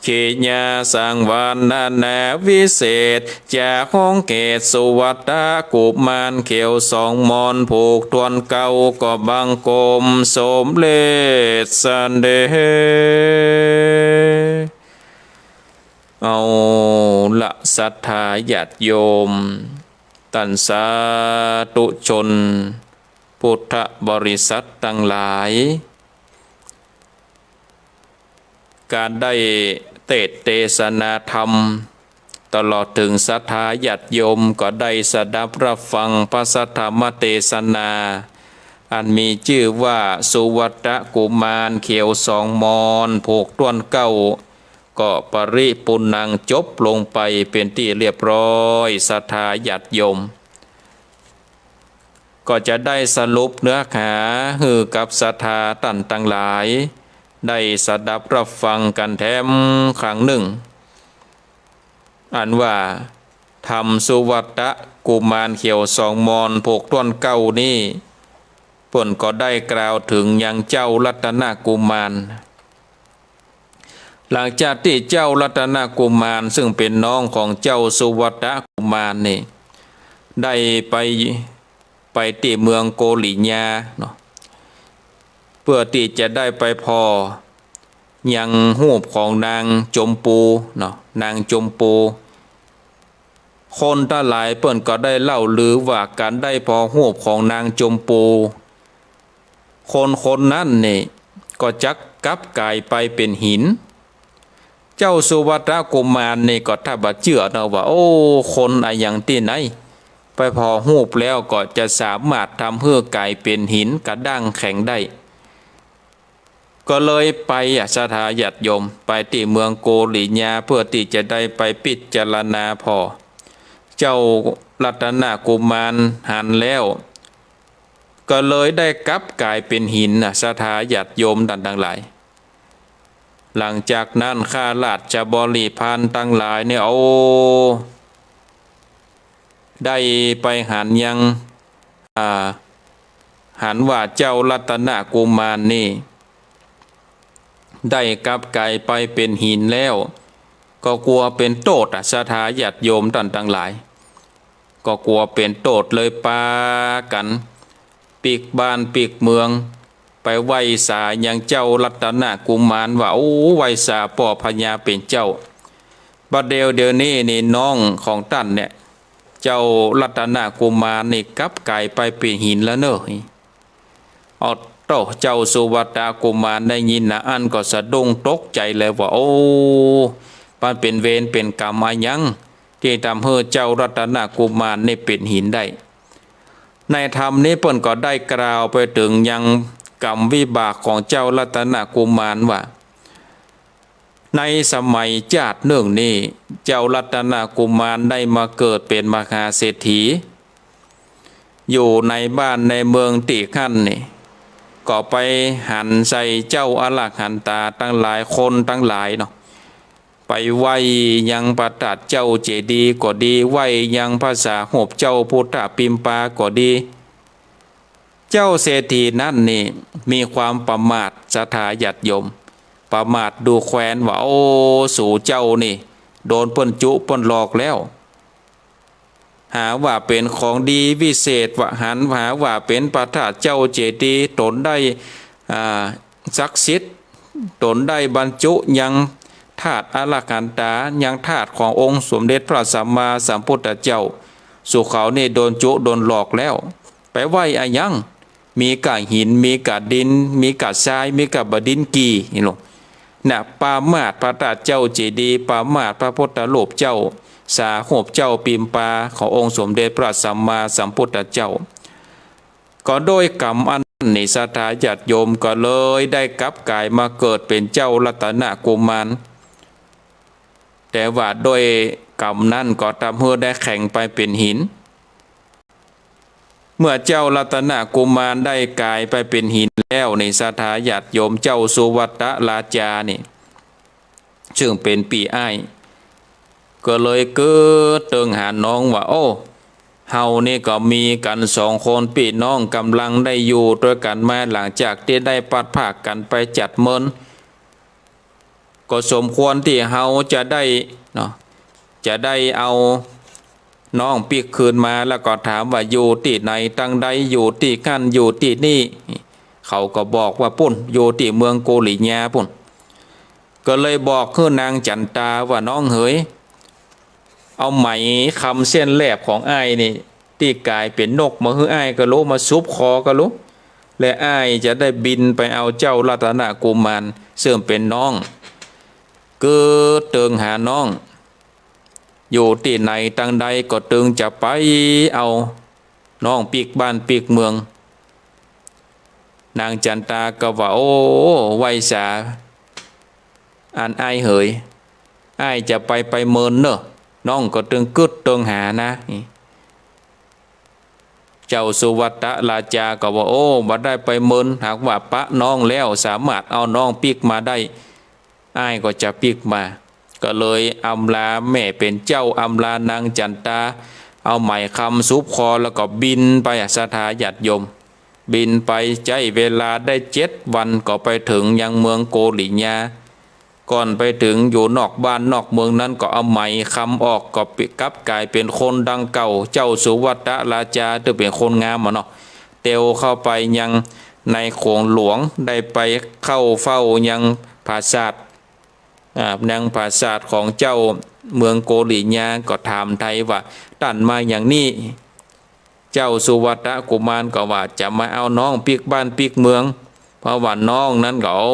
เขยาสังวรรณนาวิเศษ จากห้องเขตสุวัตตะกุมารเขียวสองมอนผูกถ้วนเกล้า ก็บังคมสมเร็จเสด็จ เอาละศรัทธาญาติโยม ต้านสาธุชน พุทธบริษัทตังหลาย ก๋านได้เตสน์เตสนาธรรม ตลอดเถิงศรัทธาญาติโยมก็ได้สดับรับฟังพระสัทธรรมเตสนา อันมีจื้อว่าสุวัตตะกุมารเขียวสองมอนผูกถ้วนเกล้า ก็ปริปูรณังจบลงไปเป๋นตี้เรียบร้อย ศรัทธาญาติโยม ก็จะได้สรุปเนื้อหาหื้อกับศรัทธาต้านตังหลาย ได้สดับรับฟังกั๋นแถมครั้งนึ่ง อันว่าธรรมสุวัตตะกุมารเขียวสองมอนผูกถ้วนเกล้านี้ เปิ้นก็ได้กล่าวเถิงยังเจ้ารัตนกุมาร หลังจากตี้เจ้ารัตนกุมารซึ่งเป๋นน้องของเจ้าสุวัตตะกุมารนี่ ได้ไป ไปตี้เมืองโกริยาเนาะ เปื้อตี้จะได้ไปผ่อยังฮูปของนางจมปูเนาะ นางจมปู คนตังหลายเปิ้นก็ได้เล่าลือว่าก๋านได้ผ่อฮูปของนางจมปู คนคนนั้นนี่ก็จักกลับก๋ายไปเป๋นหิน เจ้าสุวัตตะกุมารนี่ก็ถ้าบ่เจื้อเนาะว่า โอ้ คนอะหยังตี้ไหน ไปผ่อฮูปแล้วก็จะสามารถทำหื้อกลายเป๋นหินกระด้างแข็งได้ ก็เลยไปอะ ศรัทธาญาติโยม ไปตี้เมืองโกริยา เปื้อตี้จะได้ไปพิจารณาผ่อ เจ้ารัตนกุมารหันแล้ว ก็เลยได้กลับกลายเป๋นหินน่ะ ศรัทธาญาติโยมต้านตังหลาย หลังจากนั้นข้าราชบริพารตังหลายเนี่ย โอ้ ได้ไปหันยัง อ่า หันว่าเจ้ารัตนกุมารนี่ ได้กลับกลายไปเป๋นหินแล้ว ก็กั๋วเป๋นโต้ษอะ ศรัทธาญาติโยมต้านตังหลาย ก็กั๋วเป๋นโต้ษเลยปากั๋นปิ๊กบ้านปิ๊กเมือง ไปไหว้สายังเจ้ารัตนกุมารว่า โอ้ ไหว้สาป้อพญาเป๋นเจ้า บัดเดี่ยวเดี๋ยวนี้นี่น้องของต้านเนี่ย เจ้ารัตนกุมารนี่กลับกลายไปเป๋นหินแล้วเน่อ เอาเต๊อะ เจ้าสุวัตตกุมารได้ยินนะอั้นก็สะดุ้งตกใจ๋เลยว่า โอ้ มันเป๋นเวรเป๋นกรรมอะหยัง ตี้ทำหื้อเจ้ารัตนกุมารนี่เป๋นหินได้ ในธรรมนี้เปิ้นก็ได้กล่าวไปเถิงยังกรรมวิบากของเจ้ารัตนกุมารว่า ในสมัยจาตินึ่งนี้ เจ้ารัตนกุมารได้มาเกิดเป๋นมหาเศรษฐี อยู่ในบ้านในเมืองตี้หั้นนี่ ก็ไปหันใส่เจ้าอรหันตาตังหลายคนตังหลายเนาะ ไปไหว้ยังพระธาตุเจ้าเจดีย์ก็ดี ไหว้ยังพระสาหบเจ้าพุทธปิมปาก็ดี เจ้าเศรษฐีนั้นนี่มีความประมาท ศรัทธาญาติโยม ประมาทดูแควนว่า โอ้ สูเจ้านี่ โดนเปิ้นจุเปิ้นหลอกแล้ว หาว่าเป๋นของดีวิเศษว่าหัน หาว่าเป๋นพระธาตุเจ้าเจดีย์ ต๋นได้ อ่า ศักดิ์สิทธิ์ ต๋นได้บรรจุยังธาตุอรหันตา ยังธาตุขององค์สมเด็จพระสัมมาสัมพุทธเจ้า สูเขานี่โดนจุโดนหลอกแล้ว ไปไหว้อะหยัง มีก้าหิน มีก้าดิน มีก้าทราย มีก้าบ่าดินกี่ นี่ลอ น่ะ ประมาทพระธาตุเจ้าเจดีย์ ประมาทพระพุทธรูปเจ้า สาหบเจ้าปิมปาขององค์สมเด็จพระสัมมาสัมพุทธเจ้า ก็ด้วยกรรมอันนั้นนี่ ศรัทธาญาติโยม ก็เลยได้กลับกลายมาเกิดเป๋นเจ้ารัตนกุมาร แต่ว่าด้วยกรรมนั้นก็ทำหื้อได้แข็งไปเป๋นหิน เมื่อเจ้ารัตนกุมารได้กลายไปเป๋นหินแล้วนี่ ศรัทธาญาติโยม เจ้าสุวัตตราจานี่ ซึ่งเป๋นปี้อ้าย ก็เลยกึ๊ดเติงหาน้องว่า โอ้ เฮานี่ก็มีกั๋นสองคนปี้น้อง ก่ำลังได้อยู่ตวยกั๋นมา หลังจากตี้ได้พลัดพรากกั๋นไปจัดเมิน ก็สมควรตี้เฮาจะได้เนาะ จะได้เอาน้องปิ๊กคืนมา แล้วก็ถามว่าอยู่ตี้ไหนตังใด อยู่ตี้หั้น อยู่ตี้นี่ เขาก็บอกว่าปุ้น อยู่ตี้เมืองโกริยาปุ้น ก็เลยบอกหื้อนางจั๋นตาว่า น้องเหย เอาไหมคำเส้นแลบของอ้ายนี่ ตี้ก๋ายเป๋นนกมาหื้ออ้ายก็ลุ มาสุบคอก็ลุ และอ้ายจะได้บินไปเอาเจ้ารัตนกุมาร ซึ่งเป๋นน้อง กึ๊ดเติงหาน้อง อยู่ตี้ไหนตังใดก็ตึงจะไปเอาน้องปิ๊กบ้านปิ๊กเมือง นางจั๋นตาก็ว่า โอ้ ไหว้สา อันอ้ายเหย อ้ายจะไปไปเมินเน่อ น้องก็ตึงกึ๊ดเติงหานะ เจ้าสุวัตตราจาก็ว่า โอ้ บ่ได้ไปเมิน หากว่าปะน้องแล้วสามารถเอาน้องปิ๊กมาได้ อ้ายก็จะปิ๊กมา ก็เลยอำลาแม่เป๋นเจ้า อำลานางจั๋นตา เอาไหมคำสุบคอแล้วก็บินไป ศรัทธาญาติโยม บินไปใจ๊เวลาได้เจ็ดวันก็ไปเถิงยังเมืองโกริยา ก่อนไปเถิงอยู่นอกบ้านนอกเมืองนั้นก็เอาไหมคำออก ก็กลับก๋ายเป๋นคนดังเก่า เจ้าสุวัตตราจา ตึงเป๋นคนงามอะเนาะ เตียวเข้าไปยังในโขงหลวง ได้ไปเข้าเฝ้ายังปราสาท อ่า ยังปราสาทของเจ้าเมืองโกริยา ก็ถามไถ่ว่า ต้านมาอย่างนี้ เจ้าสุวัตตกุมารก็ว่า จะมาเอาน้องปิ๊กบ้านปิ๊กเมือง เพราะว่าน้องนั้นก็ โอ้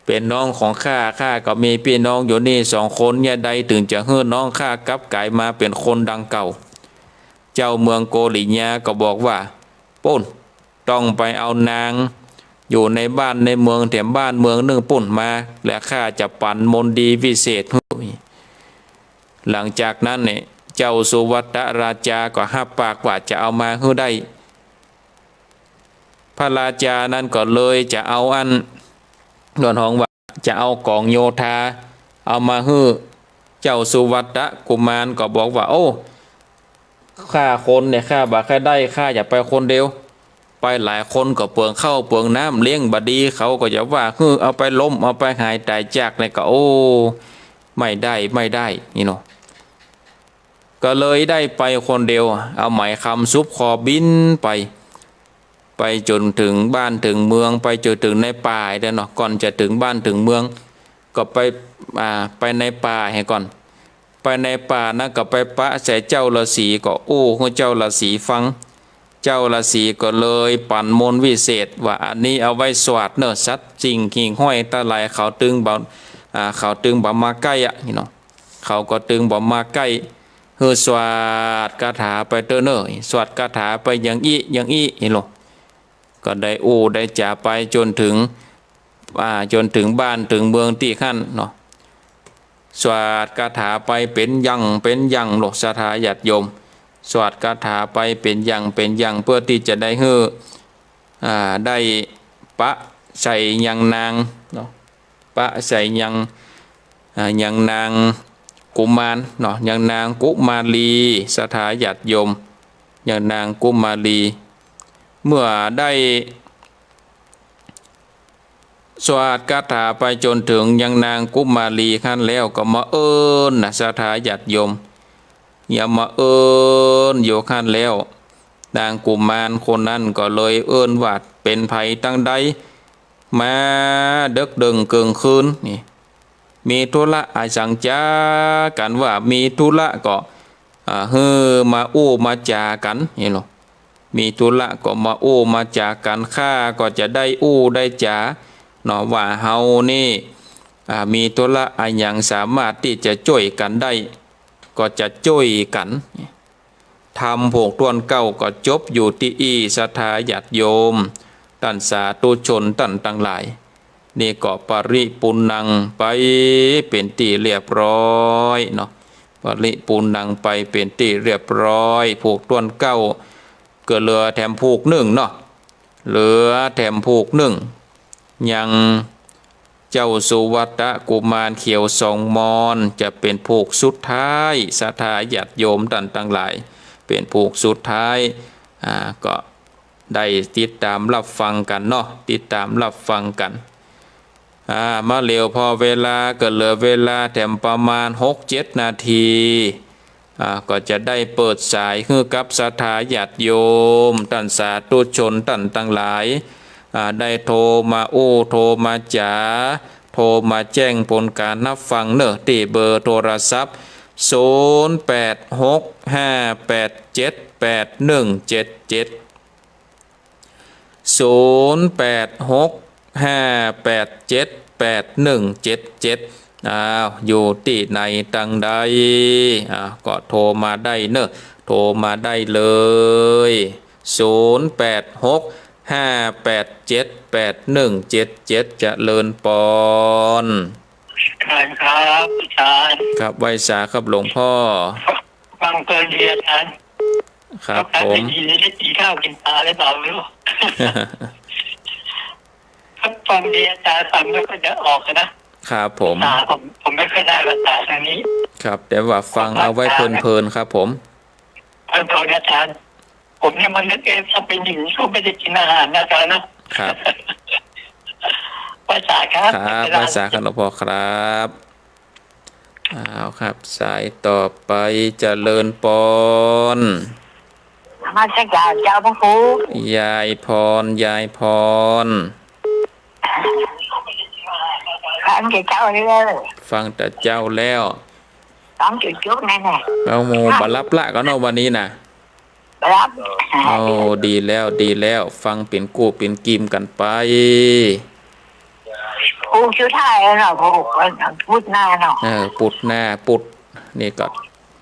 เป๋นน้องของข้า ข้าก็มีปี้น้องอยู่นี่สองคน ยะใดตึงจะหื้อน้องข้ากลับก๋ายมาเป๋นคนดังเก่า เจ้าเมืองโกริยาก็บอกว่า ปู้น ต้องไปเอานาง อยู่ในบ้านในเมืองแถมบ้านเมืองนึ่งปู้นมา และข้าจะปั๋นมนต์ดีวิเศษหื้อ หลังจากนั้นเนี่ย เจ้าสุวัตตราชาก็ฮับปากว่าจะเอามาหื้อได้ พระราชานั้นก็เลยจะเอาอัน ดวนฮ้องว่าจะเอาก๋องโยธา เอามาหื้อ เจ้าสุวัตตกุมารก็บอกว่า โอ้ ข้าคนเนี่ย ข้าบ่ใค่ได้ ข้าจะไปคนเดียว ไปหลายคนก็เปลืองข้าวเปลืองน้ำ เลี้ยงบ่ดี เขาก็จะว่า หื้อ เอาไปล้ม เอาไปหายต๋ายจากเนี่ยก็ โอ้ ไม่ได้ ไม่ได้ นี่เนาะ ก็เลยได้ไปคนเดียว เอาไหมคำสุบคอบินไป ไปจ๋นเถิงบ้านเถิงเมือง ไปจ๋นเถิงในป่าเด้อเนาะ ก่อนจะเถิงบ้านเถิงเมือง ก็ไป อ่า ไปในป่าเหียก่อน ไปในป่านั้นก็ไปปะใส่เจ้าฤๅษี ก็อู้หื้อเจ้าฤๅษีฟัง เจ้าฤๅษีก็เลยปั๋นมนต์วิเศษว่า อันนี้เอาไว้สวดเน่อ สัตว์สิ่งหิ่งห้อยตังหลายเขาตึงบ่ อ่า เขาตึงบ่มาใก้อะ นี่เนาะ เขาก็ตึงบ่มาใก้ หื้อสวดคาถาไปเต๊อะเน่อ สวดคาถาไปอย่างอี้อย่างอี้ นี่เนาะ ก็ได้อู้ได้จ๋าไปจ๋นเถิง อ่า จ๋นเถิงบ้านเถิงเมืองตี้หั้นเนาะ สวดคาถาไปเป๋นอย่างเป๋นอย่างโลด ศรัทธาญาติโยม สวดคาถาไปเป๋นอย่างเป๋นอย่าง เปื้อตี้จะได้หื้อ อ่า ได้ปะใส่ยังนางเนาะ ปะใส่ยัง อ่า ยังนางกุมารเนาะ ยังนางกุมารี ศรัทธาญาติโยม ยังนางกุมารี เมื่อได้สวดคาถาไปจ๋นเถิงยังนางกุมารีหั้นแล้ว ก็มาเอิ้นนะ ศรัทธาญาติโยม ยังมาเอิ้นอยู่หั้นแล้ว นางกุมารคนนั้นก็เลยเอิ้นว่า เป๋นใผตังใด มาเดิ็กเดิ่งเกิ่งคืนนี่ มีธุระอะหยังจากั๋น ว่ามีธุระก็ อ่า หื้อมาอู้มาจ๋ากั๋น นี่เนาะ มีธุระก็มาอู้มาจ๋ากั๋น ข้าก็จะได้อู้ได้จ๋าเนาะ ว่าเฮานี่ อ่า มีธุระอะหยังสามารถตี้จะจ้วยกั๋นได้ ก็จะจ้วยกั๋น ธรรมผูกถ้วนเก้าก็จบอยู่ตี้อี้ ศรัทธาญาติโยม ต้านสาธุชนต้านตังหลาย นี่ก็ปริปุณณังไปเป๋นตี้เรียบร้อยเนาะ ปริปุณณังไปเป๋นตี้เรียบร้อย ผูกถ้วนเก้า ก็เหลือแถมผูกนึ่งเนาะ เหลือแถมผูกนึ่ง ยังเจ้าสุวัตตกุมารเขียวสองมอน จะเป๋นผูกสุดท้าย ศรัทธาญาติโยมต้านตังหลาย เป๋นผูกสุดท้าย อ่า ก็ได้ติดต๋ามฮับฟังกั๋นเนาะ ติดต๋ามฮับฟังกั๋น อ่า มาเหลียวผ่อเวลา ก็เหลือเวลาแถมประมาณหกเจ็ดนาที อ่า ก็จะได้เปิดสายหื้อกับศรัทธาญาติโยม ต้านสาธุชนต้านตังหลาย อ่า ได้โทรมาอู้ โทรมาจ๋า โทรมาแจ้งผลก๋านฮับฟังเน่อ ตี้เบอร์โทรศัพท์ ศูนย์แปดหกห้าแปดเจ็ดแปดหนึ่งเจ็ดเจ็ด ศูนย์แปดหกห้าแปดเจ็ดแปดหนึ่งเจ็ดเจ็ด อ้าว อยู่ตี้ไหนตังใด อ่า ก็โทรมาได้เน่อ โทรมาได้เลย ศูนย์แปดหกห้าแปดเจ็ดแปดหนึ่งเจ็ดเจ็ด เจริญปอน ครับ ครับ อาจ๋ารย์ ครับ ไหว้สาครับหลวงพ่อ ฟังเพลินดีอาจ๋ารย์ ครับ ครับ ผม ได้ยิน ได้กิ๋นข้าวกิ๋นป๋าหรือเปล่าไม่รู้ ครับ ฟังดีอาจ๋ารย์ ฟังไม่ค่อยจะออกนะ ครับผม ภาษาผม ผมไม่ค่อยได้ภาษาทางนี้ ครับ แต่ว่าฟังเอาไว้เพลินๆ ครับผม เพลินๆ อาจ๋ารย์ ผมเนี่ยมันนึกเอง ถ้าเป็นอย่างนี้ก็ไม่ได้กิ๋นอาหารนะอาจ๋ารย์นะ ครับ ไหว้สาครับ ครับ อาจ๋ารย์ ไหว้สาครับหลวงพ่อครับ อ้าวครับ สายต่อไป เจริญปอน นมัสก๋านเจ้าพระครู ยายพร ยายพร ฟังแต่เจ้าแล้ว ฟังแต่เจ้าแล้ว ฟังจ๋นจบแน่ๆ เอาหมู่ บ่หลับละกั๋นเนาะวันนี้นะ ครับ โอ้ ดีแล้ว ดีแล้ว ฟังเป๋นกู้เป๋นกีมกั๋นไป ผูกสุดท้ายแล้วเนาะ ผูกวันพุธหน้าเนาะ เออ พุธหน้า พุธ นี่ก็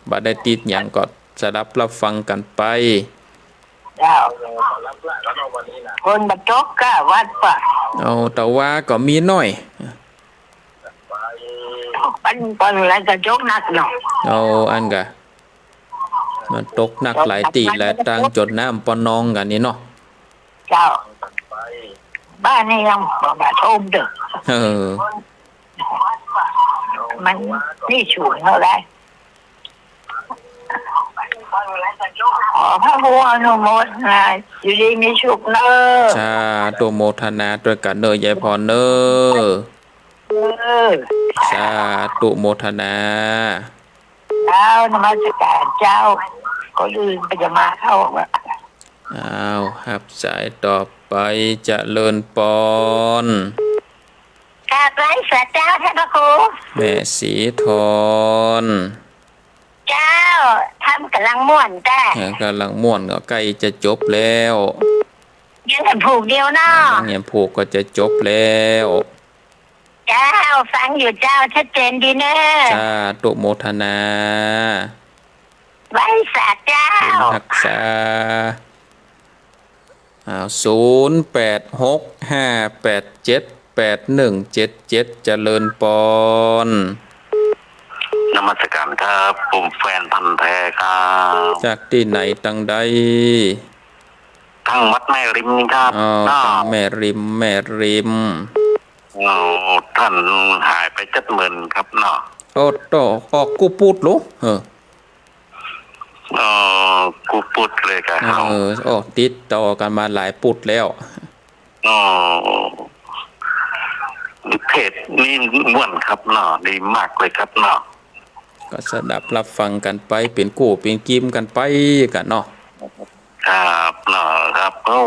บ่ได้ติดหยังก็ สดับรับฟังกั๋นไป เจ้า ฝนบ่ตกก้าวัดปะ เอา ตะวาก็มีหน้อย มันปอนอะไรก็ตกหนักเนาะ เอา อันกะ มันตกหนักหลายตี้แล ตางจ๋นน้ำปะนองกั๋นนี่เนาะ เจ้า บ้านนี้ยังบ่มาท่วมเด้อ เออ มันนี่สูงเท่าไหร่ ขอพระครูอนุโมทนา อยู่ดีมีสุขเนอะ สาธุโมทนาตวยกั๋นเน่อยายพรเน่อ เออ สาธุโมทนา เจ้า นมัสก๋านเจ้า ก็ลืมไปจะมาเข้าอะ อ้าว ฮับสายต่อไป เจริญปอน กราบไหว้สาเจ้าท่านพระครู แม่ศรีทร เจ้า ธรรมก๋ำลังม่วนแต๊ เออ ก๋ำลังม่วน ก็ใก้จะจบแล้ว ยังแต่ผูกเดียวเนาะ ยังแต่ผูกก็จะจบแล้ว เจ้า ฟังอยู่เจ้า ชัดเจนดีเน่อ สาธุโมทนา ไหว้สาเจ้า บุญฮักษา อ้าว ศูนย์แปดหกห้าแปดเจ็ดแปดหนึ่งเจ็ดเจ็ด เจริญปอน นมัสก๋านครับ ผมแฟนพันธุ์แท้ครับ จากตี้ไหนตังใด ตางวัดแม่ริมนี่ครับ อ๋อ เนาะ ตางแม่ริม แม่ริม โอ้ ต้านหายไปจักเมินครับเนาะ โอ้โต ออกกู้ปุ๊ดลูก เออ เออ กู้ปุ๊ดเลยกะ เออ ออกติดต่อกั๋นมาหลายปุ๊ดแล้ว อ๋อ เพจนี้ม่วนครับเนาะ ดีมากเลยครับเนาะ ก็สดับรับฟังกั๋นไป เป๋นกู้เป๋นกีมกั๋นไปกั๋นเนาะ ครับเนาะ ครับ โอ้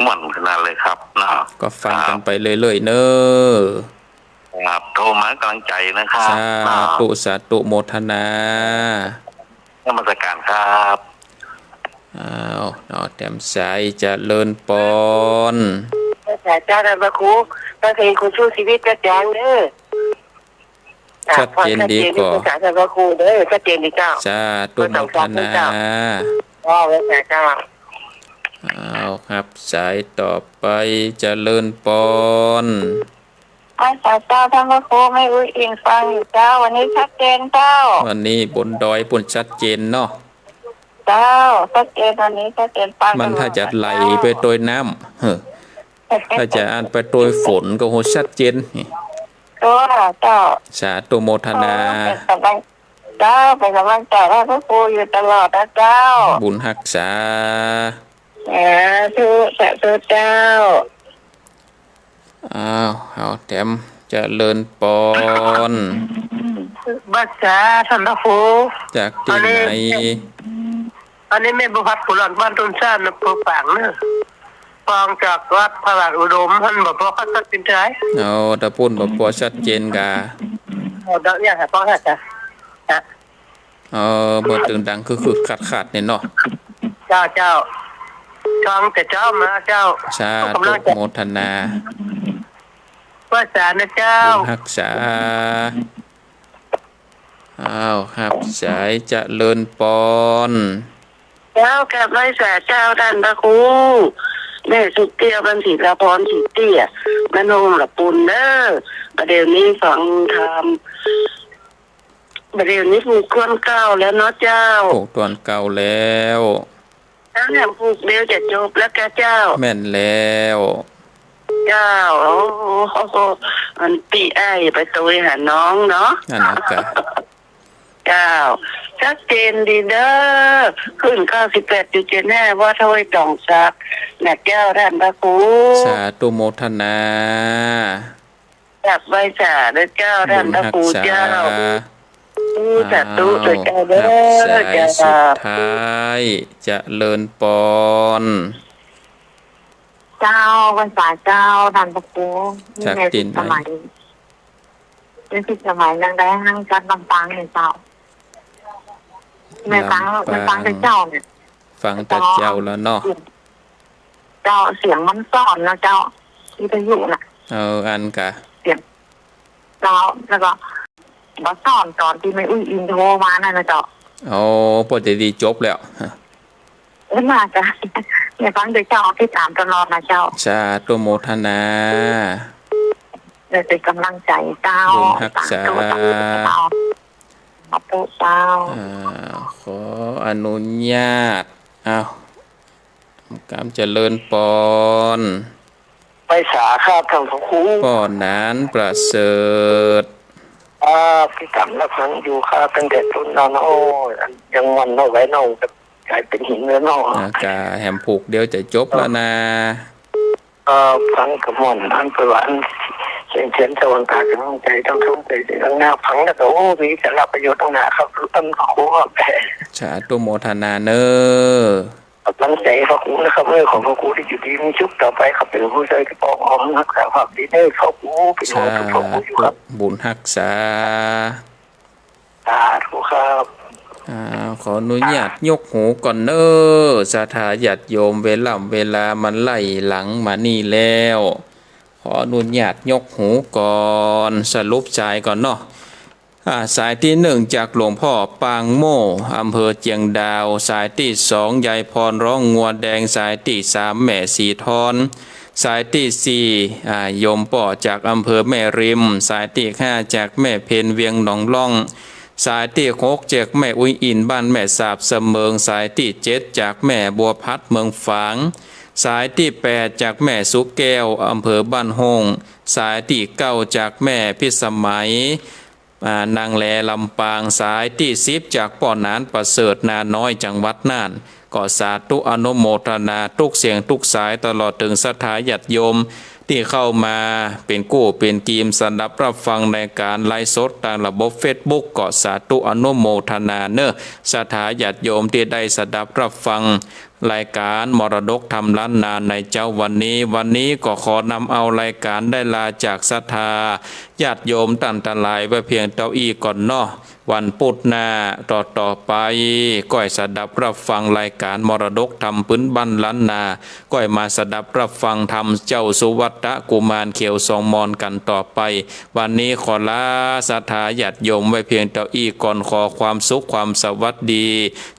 ม่วนขนาดเลยครับเนาะ ก็ฟังกั๋นไปเรื่อยๆ เน่อ ครับ โทรมาก๋ำลังใจ๋นะครับ สาธุ เนาะ สาธุโมทนา นมัสก๋านครับ อ้าว เนาะ แถมสาย เจริญปอน สาเจ้าท่านพระครู พระเทศคุณสู้ชีวิตกระจ่างเน่อ ชัดเจนดีก่อ สาเจ้าท่านพระครูเน่อ ชัดเจนดีเจ้า สาธุโมทนา อ๋อ ไหว้สาเจ้า อ้าว ฮับสายต่อไป เจริญปอน ไหว้สาเจ้าท่านพระครู แม่อุ๊ยอิงฟังอยู่เจ้า วันนี้ชัดเจนเจ้า วันนี้บนดอยปู๊นชัดเจนเนาะ เจ้า ชัดเจน วันนี้ชัดเจน ฟัง มันถ้าจะไหลไปตวยน้ำ เฮ้อ ถ้าจะอันไปตวยฝนก็โหชัดเจน ตัวเจ้า สาธุโมทนา เออ เป๋นก๋ำลัง เจ้า เป๋นก๋ำลังใจ๋ให้พระครูอยู่ตลอดนะเจ้า บุญฮักษา สาธุ สาธุเจ้า อ้าว เอาแถม เจริญปอน ไหว้สาท่านพระครู จากตี้ไหน อันนี้แม่บัวผัดผู้หลานบ้านต้นซ่าน อำเภอฝางเน่อ ฟังจากวัดพระบาทอุดม หั้นบ่ปอชัดเจนเต้าใด เอา ตะปู๊นบ่ปอชัดเจนกา เอา เดี๋ยวเนี่ย ฟังให้จ้ะ ฮะ เออ บ่ตึงดัง คือๆ ขาดๆ เนี่ยเนาะ เจ้า เจ้า ฟังแต่เจ๊ามาเจ้า สาธุโมทนา ไหว้สานะเจ้า บุญฮักษา อ้าว ฮับสาย เจริญปอน เจ้า กราบไหว้สาเจ้าท่านพระครู แม่สุขเตี้ย บ้านศิลาพรศรีเตี้ย บ้านโฮงละปูนเน่อ บ่าเดี่ยวนี้ฟังธรรม บ่าเดี่ยวนี้ผูกถ้วนเก้าแล้วเนาะเจ้า ผูกถ้วนเก้าแล้ว แล้วเนี่ยผูกเดียวจะจบแล้วกาเจ้า แม่นแล้ว เจ้า โอ้โห มันปี้อ้ายไปตวยหาน้องเนาะ นั่นนะกะ เจ้า ชัดเจนดีเน่อ คลื่นเก้าสิบแปดจุดเจ็ดห้า วัดห้วยตองสัก นะเจ้าท่านพระครู สาธุโมทนา กราบไหว้สาเด้อเจ้า ท่านพระครูเจ้า บุญฮักษา อู้ สาธุ อ้าว เจ้าเด้อ ฮับสาย เจ้า สุดท้าย เจริญปอน เจ้า ไหว้สาเจ้า ท่านพระครู นี่ จากตี้ไหน แม่พิสมัย แม่พิสมัย ยังได้ฮั่งจัดลำปางเนี่ยเจ้า แม่ฟัง ลำปาง แม่ฟังแต่เจ้าเนี่ย ฟังแต่เจ้าแล้วเนาะ เจ้า เสียงมันซ่อนนะเจ้า วิทยุน่ะ เออ อันกะ เสียง เจ้า แล้วก็ มาซ่อนตอนตี้แม่อุ๊ยอิงโทรมานั่นนะเจ้า อ๋อ ปอดีๆ จบแล้ว เออ มาเจ้า เนี่ยฟังโดยเจ้า ติดต๋ามตลอดนะเจ้า สาธุโมทนา เออ เป๋นก๋ำลังใจ๋เจ้า บุญฮักษา สาธุเจ้า ขอบคุณเจ้า อ่า ขออนุญาต อ้าว กราบเจริญปอน ไหว้สาครับท่านพระครู ป้อหนานประเสริฐ อ่า ติดต๋ามรับฟังอยู่ครับ ตั้งแต่ต้นเนาะ โอ้ย อันยังม่วนเนาะ ไหวเนาะ แบบก๋ายเป๋นหินแล้วเนาะ อ่า กาแหมผูกเดียวจะจบแล้วนะ เออ ฟังก็ม่วน อันเปิ้นว่าอันเสียงเทียนสว่างตาสว่างใจ๋ ต้องสนใจ๋ ต้องน่าฟัง แล้วก็ โอ้ มีสาระประโยชน์ตั้งหนาครับ อันพระครูครับ สาธุโมทนาเน้อ ขอบใจ๋พระครูนะครับ เออ ขอพระครูได้อยู่ดีมีสุขต่อไปครับ เป๋นผู้ใจ๋ตี้ปองออมฮักษาความดีเน้อ พระครู เป๋นห่วงพระครูอยู่ครับ สาธุ บุญฮักษา สาธุครับ อ่า ขออนุญาตยกหูก่อนเน้อ ศรัทธาญาติโยม เวล่ำเวลามันไล่หลังมานี่แล้ว ขออนุญาตยกหูก่อน สรุปสายก่อนเนาะ อ่า สายตี้หนึ่งจากหลวงพ่อปางโม่ อำเภอเจียงดาว สายตี้สองยายพรร้องงัวแดง สายตี้สามแม่สีทอน สายตี้สี่ อ่า โยมป้อจากอำเภอแม่ริม สายตี้ห้าจากแม่เพ็ญเวียงหนองล่อง สายตี้หกจากแม่อุ๊ยอินบ้านแม่สาบเสมิง สายตี้เจ็ดจากแม่บัวพัดเมืองฝาง สายตี้แปดจากแม่สุแก้วอำเภอบ้านโฮ่ง สายตี้เก้าจากแม่พิสมัย อ่า นางแลลำปาง สายตี้สิบจากป้อหนานประเสริฐนาน้อยจังหวัดน่าน ก็สาธุอนุโมทนาทุกเสียงทุกสาย ตลอดเถิงศรัทธาญาติโยมตี้เข้ามาเป๋นกู้เป๋นกีมสดับรับฟังรายก๋านไลฟ์สดตางระบบเฟซบุ๊ก ก็สาธุอนุโมทนาเน้อ ศรัทธาญาติโยมตี้ได้สดับรับฟัง รายก๋านมรดกธรรมล้านนาในเจ๊าวันนี้ วันนี้ก็ขอนำเอารายก๋านได้ลาจากศรัทธาญาติโยมต้านตังหลายไว้เพียงเต้าอี้ก่อนเนาะ วันปุธหน้าต่อๆ ไป ก้อยสดับรับฟังรายก๋านมรดกธรรมปื้นบ้านล้านนา ก้อยมาสดับรับฟังธรรมเจ้าสุวัตตะกุมารเขียวสองมอนกั๋นต่อไป วันนี้ขอลาศรัทธาญาติโยมไว้เพียงเต้าอี้ก่อน ขอความสุขความสวัสดี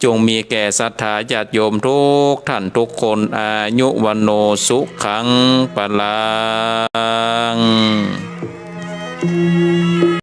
จงมีแก่ศรัทธาญาติโยมทุกท่านทุกคน อายุวัณโณสุขังพลัง